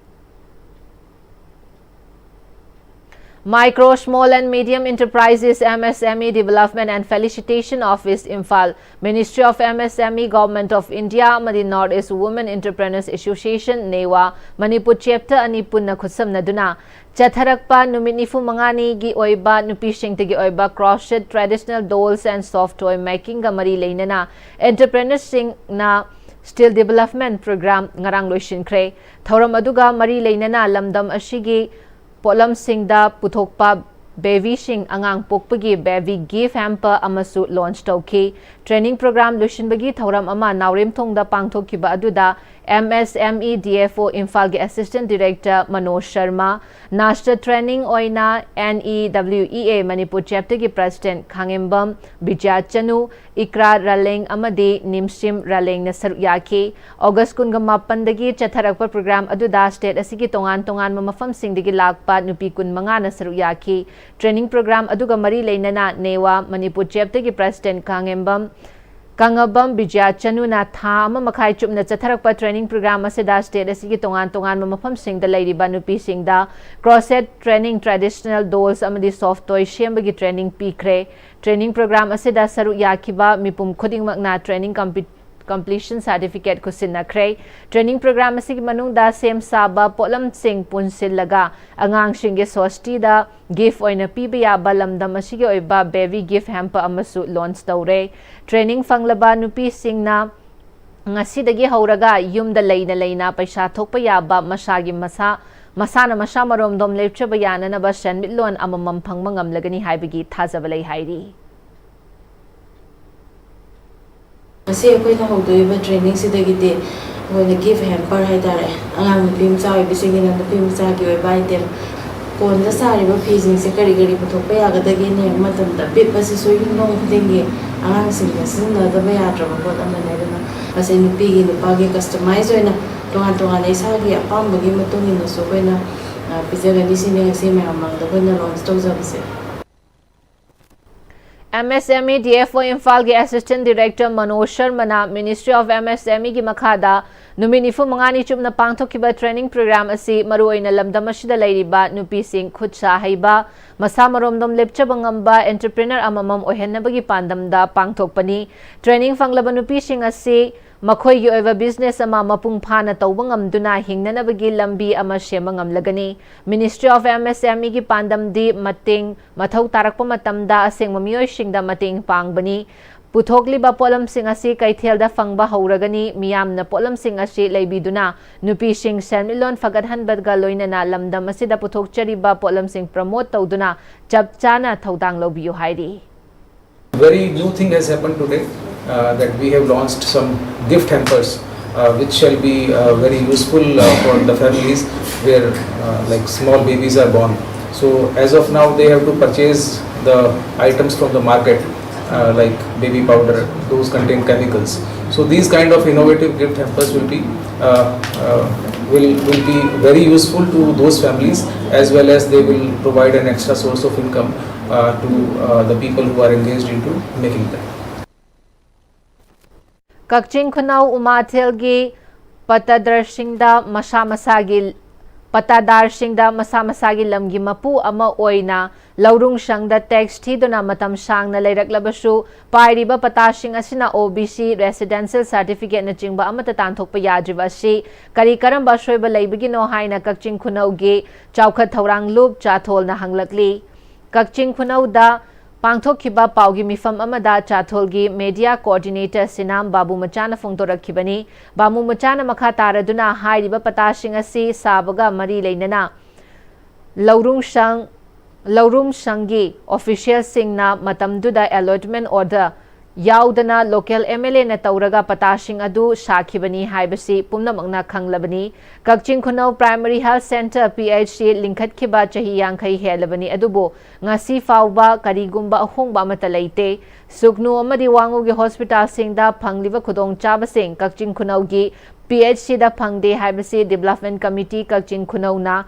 Micro, Small and Medium Enterprises, MSME Development and Felicitation Office, Imphal, Ministry of MSME, Government of India ꯑꯃꯗꯤ North East Women Entrepreneurs Association, NEWA, Manipur Chapter ꯑꯅꯤ ꯄꯨꯟꯅ ꯈꯨꯠꯁꯝꯅꯗꯨꯅ ꯆꯠꯊꯔꯛꯄ ꯅꯨꯃꯤꯠ ꯅꯤꯐꯨ ꯃꯉꯥꯅꯤꯒꯤ ꯑꯣꯏꯕ ꯅꯨꯄꯤꯁꯤꯡꯇꯒꯤ ꯑꯣꯏꯕ Crochet Traditional Dolls and Soft Toy Makingꯒ ꯃꯔꯤ ꯂꯩꯅꯅ Entrepreneurꯁꯤꯡꯅ Skill Development Program ꯉꯔꯥꯡ ꯂꯣꯏꯁꯤꯟꯈ꯭ꯔꯦ꯫ ꯊꯧꯔꯝ ꯑꯗꯨꯒ ꯃꯔꯤ ꯂꯩꯅꯅ ꯂꯝꯗꯝ ꯑꯁꯤꯒꯤ ꯄꯣꯠꯂꯝꯁꯤꯡꯗ ꯄꯨꯊꯣꯛꯄ ꯕꯦꯕꯤꯁꯤꯡ ꯑꯉꯥꯡ ꯄꯣꯛꯄꯒꯤ Baby Gift Hamper ꯑꯃꯁꯨ launch ꯇꯧꯈꯤ꯫ Training program ꯂꯣꯏꯁꯤꯟꯕꯒꯤ ꯊꯧꯔꯝ ꯑꯃ ꯅꯥꯎꯔꯦꯝꯊꯣꯡꯗ ꯄꯥꯡꯊꯣꯛꯈꯤꯕ ꯑꯗꯨꯗ MSME DFO ꯏꯝꯐꯥꯜꯒꯤ Assistant Director Manoj Sharma, Master Training ꯑꯣꯏꯅ NEWEA ꯃꯅꯤꯄꯨꯔ Chapterꯒꯤ President ꯈꯥꯉꯦꯝꯕꯝ ꯕꯤꯖꯌꯥꯆꯅꯨ, ꯏꯀ꯭ꯔꯥ ꯔꯥꯂꯦꯡ ꯑꯃꯗꯤ ꯅꯤꯝꯁꯤꯝ ꯔꯥꯂꯦꯡꯅ ꯁꯔꯨꯛ ꯌꯥꯈꯤ꯫ August ꯀꯨꯟꯒ ꯃꯥꯄꯟꯗꯒꯤ ꯆꯠꯊꯔꯛꯄ program ꯑꯗꯨꯗ state ꯑꯁꯤꯒꯤ ꯇꯣꯉꯥꯟ ꯇꯣꯉꯥꯟꯕ ꯃꯐꯝꯁꯤꯡꯗꯒꯤ ꯂꯥꯛꯄ ꯅꯨꯄꯤ ꯀꯨꯟꯃꯉꯥꯅ ꯁꯔꯨꯛ ꯌꯥꯈꯤ꯫ Training program ꯑꯗꯨꯒ ꯃꯔꯤ ꯂꯩꯅꯅ NEWA ꯃꯅꯤꯄꯨꯔ Chapterꯒꯤ President ꯈꯥꯉꯦꯝꯕꯝ ꯀꯪꯉꯕꯝ ꯕꯤꯖꯌꯥ ꯆꯅꯨꯅ ꯊꯥ ꯑꯃ ꯃꯈꯥꯏ ꯆꯨꯞꯅ ꯆꯠꯊꯔꯛꯄ training program ꯑꯁꯤꯗ state ꯑꯁꯤꯒꯤ ꯇꯣꯉꯥꯟ ꯇꯣꯉꯥꯟꯕ ꯃꯐꯝꯁꯤꯡꯗ ꯂꯩꯔꯤꯕ ꯅꯨꯄꯤꯁꯤꯡꯗ crochet training, traditional dolls ꯑꯃꯗꯤ soft toy ꯁꯦꯝꯕꯒꯤ training ꯄꯤꯈ꯭ꯔꯦ꯫ Training program ꯑꯁꯤꯗ ꯁꯔꯨꯛ ꯌꯥꯈꯤꯕ ꯃꯤꯄꯨꯝ ꯈꯨꯗꯤꯡꯃꯛꯅ training completion certificate ꯈꯨꯠꯁꯤꯟꯅꯈ꯭ꯔꯦ꯫ Training program ꯑꯁꯤꯒꯤ ꯃꯅꯨꯡꯗ ꯁꯦꯝ ꯁꯥꯕ ꯄꯣꯠꯂꯝꯁꯤꯡ ꯄꯨꯟꯁꯤꯜꯂꯒ ꯑꯉꯥꯡꯁꯤꯡꯒꯤ ꯁꯣꯁꯇꯤꯗ gift ꯑꯣꯏꯅ ꯄꯤꯕ ꯌꯥꯕ ꯂꯝꯗꯝ ꯑꯁꯤꯒꯤ ꯑꯣꯏꯕ baby gift hamper ꯑꯃꯁꯨ launch ꯇꯧꯔꯦ꯫ Training ꯐꯪꯂꯕ ꯅꯨꯄꯤꯁꯤꯡꯅ ꯉꯁꯤꯗꯒꯤ ꯍꯧꯔꯒ ꯌꯨꯝꯗ ꯂꯩꯅ ꯂꯩꯅ ꯄꯩꯁꯥ ꯊꯣꯛꯄ ꯌꯥꯕ ꯃꯁꯥꯒꯤ ꯃꯁꯥ, ꯃꯁꯥꯅ ꯃꯁꯥ ꯃꯔꯣꯝꯗꯣꯝ ꯂꯦꯞꯆꯕ ꯌꯥꯅꯅꯕ ꯁꯦꯟꯃꯤꯠꯂꯣꯟ ꯑꯃꯃꯝ ꯐꯪꯕ ꯉꯝꯂꯒꯅꯤ ꯍꯥꯏꯕꯒꯤ ꯊꯥꯖꯕ ꯂꯩ ꯍꯥꯏꯔꯤ꯫ ꯉꯁꯤ ꯑꯩꯈꯣꯏꯅ ꯍꯧꯗꯣꯛꯏꯕ trainingꯁꯤꯗꯒꯤꯗꯤ ꯑꯩꯈꯣꯏꯅ gift hamper ꯍꯥꯏꯇꯥꯔꯦ, ꯑꯉꯥꯡ ꯅꯨꯄꯤ ꯃꯆꯥ ꯑꯣꯏꯕꯁꯤꯡꯒꯤꯅ ꯅꯨꯄꯤ ꯃꯆꯥꯒꯤ ꯑꯣꯏꯕ item, ꯀꯣꯟꯗ ꯁꯥꯔꯤꯕ ꯐꯤꯁꯤꯡꯁꯦ ꯀꯔꯤ ꯀꯔꯤ ꯄꯨꯊꯣꯛꯄ ꯌꯥꯒꯗꯒꯦꯅ ꯌꯦꯡꯕ ꯃꯇꯝꯗ, bib ꯑꯁꯤꯁꯨ ꯌꯨꯝꯊꯣꯡ ꯈꯨꯗꯤꯡꯒꯤ ꯑꯉꯥꯡꯁꯤꯡꯅ ꯁꯤꯖꯤꯟꯅꯗꯕ ꯌꯥꯗ꯭ꯔꯕ ꯄꯣꯠ ꯑꯃꯅꯤ꯫ ꯑꯗꯨꯅ ꯃꯁꯤ ꯅꯨꯄꯤꯒꯤ ꯅꯨꯄꯥꯒꯤ customize ꯑꯣꯏꯅ ꯇꯣꯉꯥꯟ ꯇꯣꯉꯥꯟꯅ ꯏꯁꯥꯒꯤ ꯑꯄꯥꯝꯕꯒꯤ ꯃꯇꯨꯡ ꯏꯟꯅꯁꯨ ꯑꯩꯈꯣꯏꯅ, ꯑ, ꯄꯤꯖꯒꯅꯤ꯫ ꯁꯤꯅꯤ ꯉꯁꯤ ꯃꯌꯥꯝ ꯃꯥꯡꯗ ꯑꯩꯈꯣꯏꯅ launch ꯇꯧꯖꯕꯁꯦ꯫ MSME DFO ꯏꯝꯐꯥꯜꯒꯤ Assistant Director Manoj ꯁꯔꯃꯅ Ministry of MSMEꯒꯤ ꯃꯈꯥꯗ ꯅꯨꯃꯤꯠ ꯅꯤꯐꯨ ꯃꯉꯥꯅꯤ ꯆꯨꯞꯅ ꯄꯥꯡꯊꯣꯛꯈꯤꯕ training program ꯑꯁꯤ ꯃꯔꯨꯑꯣꯏꯅ ꯂꯝꯗꯝ ꯑꯁꯤꯗ ꯂꯩꯔꯤꯕ ꯅꯨꯄꯤꯁꯤꯡ ꯈꯨꯠ ꯁꯥ ꯍꯩꯕ, ꯃꯁꯥ ꯃꯔꯣꯝꯗꯣꯝ ꯂꯦꯞꯆꯕ ꯉꯝꯕ entrepreneur ꯑꯃꯃꯝ ꯑꯣꯏꯍꯟꯅꯕꯒꯤ ꯄꯥꯟꯗꯝꯗ ꯄꯥꯡꯊꯣꯛꯄꯅꯤ꯫ Training ꯐꯪꯂꯕ ꯅꯨꯄꯤꯁꯤꯡ ꯑꯁꯤ ꯃꯈꯣꯏꯒꯤ ꯑꯣꯏꯕ business ꯑꯃ ꯃꯄꯨꯡ ꯐꯥꯅ ꯇꯧꯕ ꯉꯝꯗꯨꯅ ꯍꯤꯡꯅꯅꯕꯒꯤ ꯂꯝꯕꯤ ꯑꯃ ꯁꯦꯝꯕ ꯉꯝꯂꯒꯅꯤ꯫ Ministry of MSMEꯒꯤ ꯄꯥꯟꯗꯝꯗꯤ ꯃꯇꯦꯡ ꯃꯊꯧ ꯇꯥꯔꯛꯄ ꯃꯇꯝꯗ ꯑꯁꯦꯡꯕ ꯃꯤꯑꯣꯏꯁꯤꯡꯗ ꯃꯇꯦꯡ ꯄꯥꯡꯕꯅꯤ꯫ ꯄꯨꯊꯣꯛꯂꯤꯕ ꯄꯣꯠꯂꯝꯁꯤꯡ ꯑꯁꯤ ꯀꯩꯊꯦꯜꯗ ꯐꯪꯕ ꯍꯧꯔꯒꯅꯤ꯫ ꯃꯤꯌꯥꯝꯅ ꯄꯣꯠꯂꯝꯁꯤꯡ ꯑꯁꯤ ꯂꯩꯕꯤꯗꯨꯅ ꯅꯨꯄꯤꯁꯤꯡ ꯁꯦꯟꯃꯤꯠꯂꯣꯟ ꯐꯒꯠꯍꯟꯕꯒ ꯂꯣꯏꯅꯅ ꯂꯝꯗꯝ ꯑꯁꯤꯗ ꯄꯨꯊꯣꯛꯆꯔꯤꯕ ꯄꯣꯠꯂꯝꯁꯤꯡ promote ꯇꯧꯗꯨꯅ ꯆꯞ ꯆꯥꯅ ꯊꯧꯗꯥꯡ ꯂꯧꯕꯤꯌꯨ ꯍꯥꯏꯔꯤ꯫ Very new thing has happened today, uh, that we have launched some gift hampers, uh, which shall be, uh, very useful, uh, for the families where, uh, like, small babies are born. So as of now, they have to purchase the items from the market, uh, like baby powder, those contain chemicals. So these kind of innovative gift hampers will be, uh, uh, will, will be very useful to those families, as well as they will provide an extra source of income, uh, to, uh, the people who are engaged into making them. ꯀꯛꯆꯤꯡ ꯈꯨꯅꯧ ꯎꯃꯥꯊꯦꯜꯒꯤ ꯄꯇꯗꯔꯁꯤꯡꯗ ꯃꯁꯥ ꯃꯁꯥꯒꯤ ꯄꯇꯥꯗꯥꯔꯁꯤꯡꯗ ꯃꯁꯥ ꯃꯁꯥꯒꯤ ꯂꯝꯒꯤ ꯃꯄꯨ ꯑꯃ ꯑꯣꯏꯅ ꯂꯧꯔꯨꯡꯁꯪꯗ tax ꯊꯤꯗꯨꯅ ꯃꯇꯝ ꯁꯥꯡꯅ ꯂꯩꯔꯛꯂꯕꯁꯨ, ꯄꯥꯏꯔꯤꯕ ꯄꯇꯥꯁꯤꯡ ꯑꯁꯤꯅ ꯑꯣ ꯕꯤ ꯁꯤ, ꯔꯦꯁꯤꯗꯦꯟꯁꯤꯌꯦꯜ ꯁꯥꯔꯇꯤꯐꯤꯀꯦꯠꯅꯆꯤꯡꯕ ꯑꯃꯠꯇ ꯇꯥꯟꯊꯣꯛꯄ ꯌꯥꯗ꯭ꯔꯤꯕ ꯑꯁꯤ ꯀꯔꯤ ꯀꯔꯝꯕ ꯑꯁꯣꯏꯕ ꯂꯩꯕꯒꯤꯅꯣ ꯍꯥꯏꯅ ꯀꯛꯆꯤꯡ ꯈꯨꯅꯧꯒꯤ ꯆꯥꯎꯈꯠ ꯊꯧꯔꯥꯡ ꯂꯨꯞ ꯆꯥꯊꯣꯜꯅ ꯍꯪꯂꯛꯂꯤ꯫ ꯀꯛꯆꯤꯡ ꯈꯨꯅꯧꯗ ꯄꯥꯡꯊꯣꯛꯈꯤꯕ ꯄꯥꯎꯒꯤ ꯃꯤꯐꯝ ꯑꯃꯗ ꯆꯥꯊꯣꯜꯒꯤ ꯃꯦꯗꯤꯌꯥ ꯀꯣꯑꯣꯔꯗꯤꯅꯦꯇꯔ ꯁꯤꯅꯥꯝ ꯕꯥꯕꯨ ꯃꯆꯥꯅ ꯐꯣꯡꯗꯣꯔꯛꯈꯤꯕꯅꯤ꯫ ꯕꯥꯕꯨ ꯃꯆꯥꯅ ꯃꯈꯥ ꯇꯥꯔꯗꯨꯅ ꯍꯥꯏꯔꯤꯕ ꯄꯇꯥꯁꯤꯡ ꯑꯁꯤ ꯁꯥꯕꯒ ꯃꯔꯤ ꯂꯩꯅꯅ ꯂꯧꯔꯨꯡꯁꯪ, ꯂꯧꯔꯨꯝꯁꯪꯒꯤ ꯑꯣꯐꯤꯁꯤꯌꯦꯜꯁꯤꯡꯅ ꯃꯇꯝꯗꯨꯗ ꯑꯦꯂꯣꯠꯃꯦꯟ ꯑꯣꯔꯗꯔ ꯌꯥꯎꯗꯅ ꯂꯣꯀꯦꯜ ꯑꯦꯝ ꯑꯦꯜ ꯑꯦꯅ ꯇꯧꯔꯒ ꯄꯇꯥꯁꯤꯡ ꯑꯗꯨ ꯁꯥꯈꯤꯕꯅꯤ ꯍꯥꯏꯕꯁꯤ ꯄꯨꯝꯅꯃꯛꯅ ꯈꯪꯂꯕꯅꯤ꯫ Kakching Khunou primary health centre, P H C, ꯂꯤꯡꯈꯠꯈꯤꯕ ꯆꯍꯤ ꯌꯥꯡꯈꯩ ꯍꯦꯜꯂꯕꯅꯤ, ꯑꯗꯨꯕꯨ ꯉꯁꯤ ꯐꯥꯎꯕ ꯀꯔꯤꯒꯨꯝꯕ ꯑꯍꯣꯡꯕ ꯑꯃꯠꯇ ꯂꯩꯇꯦ꯫ ꯁꯨꯒꯅꯨ ꯑꯃꯗꯤ ꯋꯥꯉꯨꯒꯤ ꯍꯣꯁꯄꯤꯇꯥꯜꯁꯤꯡꯗ ꯐꯪꯂꯤꯕ ꯈꯨꯗꯣꯡꯆꯥꯕꯁꯤꯡ ꯀꯛꯆꯤꯡ ꯈꯨꯅꯧꯒꯤ ꯄꯤ ꯑꯩꯆ ꯁꯤꯗ ꯐꯪꯗꯦ ꯍꯥꯏꯕꯁꯤ ꯗꯤꯕꯦꯂꯞꯃꯦꯟ ꯀꯃꯤꯇꯤ ꯀꯛꯆꯤꯡ ꯈꯨꯅꯧꯅ